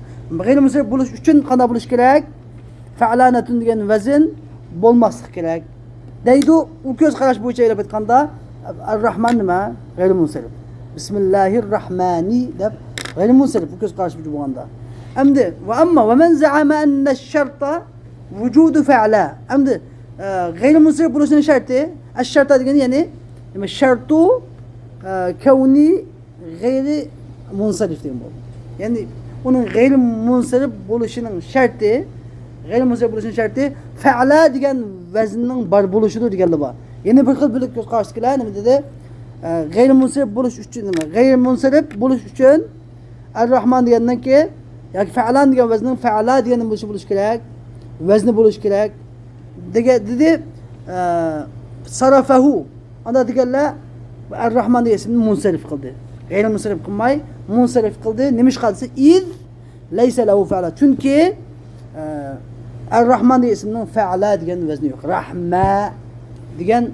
غەيرىي مۇنسەرىپ بولۇش ئۈچۈن قانداق بولۇش كېرەك؟ فەئلانەتۇن دېگەن ۋەزن بولماسلىق كېرەك دەيدۇ. ئۇ كۆز قاراش بويىچە ئېلىپ ئېيتقاندا، ئەر-راھمان نېمە؟ غەيرىي مۇنسەرىپ. بىسمىللاھىر راھمانى دەپ غەيرىي مۇنسەرىپ، ئۇ كۆز قاراش بويىچە بولغاندا. ئەمدى، ۋە ئەمما، ۋە مەن زەئەمە ئەننە شەرتە ۋۇجۇدۇ فەئلە. ئەمدى، ئە، غەيرىي مۇنسەرىپ بولۇشىنىڭ شەرتى، ئەش-شەرتە دېگەنى، يەنى، نېمە، شەرتۇ، ئە، كەۋنى غەيرىي مۇنسەرىپ دېگەن بولدى. يەنى ئۇنىڭ غەيرىي مۇنسەرىپ بولۇشىنىڭ شەرتى، غەيرىي مۇنسەرىپ بولۇشىنىڭ شەرتى فەئلە دېگەن ۋەزننىڭ بار بولۇشىدۇر دېگەنلەر بار. يەنە بىر خىل بىر كۆز قاراشتىكىلەر نېمە دېدى؟ ئە، غەيرىي مۇنسەرىپ بولۇش ئۈچۈن نېمە؟ غەيرىي مۇنسەرىپ بولۇش ئۈچۈن ئەر-راھمان دېگەننىڭكى ياكى فەئلان دېگەن ۋەزننىڭ فەئلە دېگەن نېمە بولۇشى بولۇشى كېرەك؟ ۋەزنى بولۇشى كېرەك. دېگەن، دېدى، ئە، سەرەفەھۇ. ئاندا دېگەنلەر ئەر-راھمان دېگەن ئىسىمنى مۇنسەرىپ قىلدى. غەيرىي مۇنسەرىپ قىلماي، مۇنسەرىپ قىلدى. نېمىشقا دېسە، ئىز لەيسە لەھۇ فەئلە. چۈنكى، ئە، ئەر-راھمان دېگەن ئىسىمنىڭ فەئلە دېگەن ۋەزنى يوق. راھمە دېگەن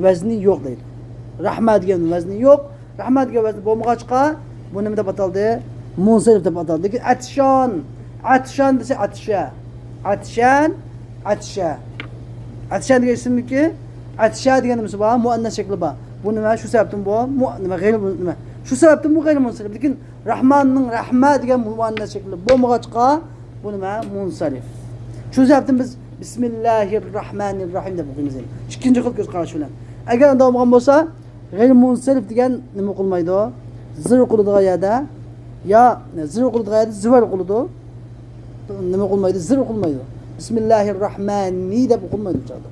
ۋەزنى يوق دەيدۇ. راھمە دېگەن ۋەزنى يوق. راھمە دېگەن ۋەزن بولمىغاچقا، بۇ نېمە دەپ ئاتالدى؟ مۇنسەرىپ دەپ ئاتالدى. لېكىن ئەتشان، ئەتشان دېسە ئەتشە. ئەتشان، ئەتشە. ئەتشان دېگەن ئىسىمنىڭكى ئەتشە دېگەن نېمىسى بار؟ مۇئەننەس شەكلى بار. بۇ نېمە؟ شۇ سەۋەبتىن بۇ مۇ-، نېمە، غەيرىي مۇ-، نېمە؟ شۇ سەۋەبتىن بۇ غەيرىي مۇنسەرىپ. لېكىن راھماننىڭ راھمە دېگەن مۇئەننەس شەكلى بولمىغاچقا، بۇ نېمە؟ مۇنسەرىپ. شۇ سەۋەبتىن بىز بىسمىللاھىر راھمانىر راھىم دەپ ئوقۇيمىز. ئىككىنچى خىل كۆز قاراش بىلەن. ئەگەر ئۇنداق بولغان بولسا، غەيرىي مۇنسەرىپ دېگەن نېمە ئوقۇلمايدۇ؟ زىر ئوقۇلىدىغان يەردە، يا زىر ئوقۇلىدىغان يەردە زىۋەر ئوقۇلىدۇ. نېمە ئوقۇلمايدۇ؟ زىر ئوقۇلمايدۇ. بىسمىللاھىر راھمانى دەپ ئوقۇلمايدۇ بۇ چاغدا.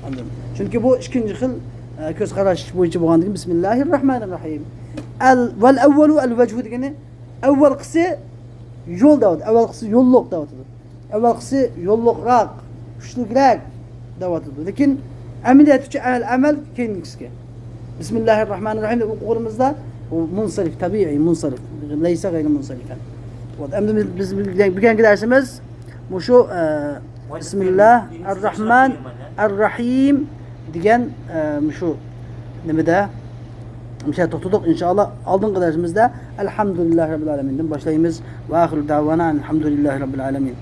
ئاندىن. چۈنكى بۇ ئىككىنچى خىل، ئە، كۆز قاراش بويىچە بولغاندىكىن، بىسمىللاھىر راھمانىر راھىم. ئەل، ۋەل ئەۋۋەلۇ ئەل ۋەجھۇ دېگىنى، ئەۋۋەلقىسى يول دەۋاتىدۇ. ئەۋۋەلقىسى يوللۇق دەۋاتىدۇ. ئەۋۋەلقىسى يوللۇقراق، كۈچلۈكرەك دەۋاتىدۇ. لېكىن ئەمەلىيەتتىچە ئەل ئەمەل كەينىكىسىكەن. بىسمىللاھىر راھمانىر راھىم دەپ ئوقۇغىنىمىزدا، ئۇ مۇنسەرىپ، تەبىئىي مۇنسەرىپ. لەيسە غەيرىي مۇنسەرىفەن. بولدى. ئەمدى بىز، بىز بۈگۈنكى دەرسىمىز مۇشۇ، ئە، بىسمىللاھ ئەر-راھمان ئەر-راھىم دېگەن، ئە، مۇشۇ نېمىدە، مۇشۇ يەردە توختىدۇق. ئىنشائاللا، ئالدىنقى دەرسىمىزدە ئەلھەمدۇلىللاھى رەببىل ئالەمىندىن باشلايمىز. ۋە ئاخىرۇ دەۋانا ئەلھەمدۇلىللاھى رەببىل ئالەمىن.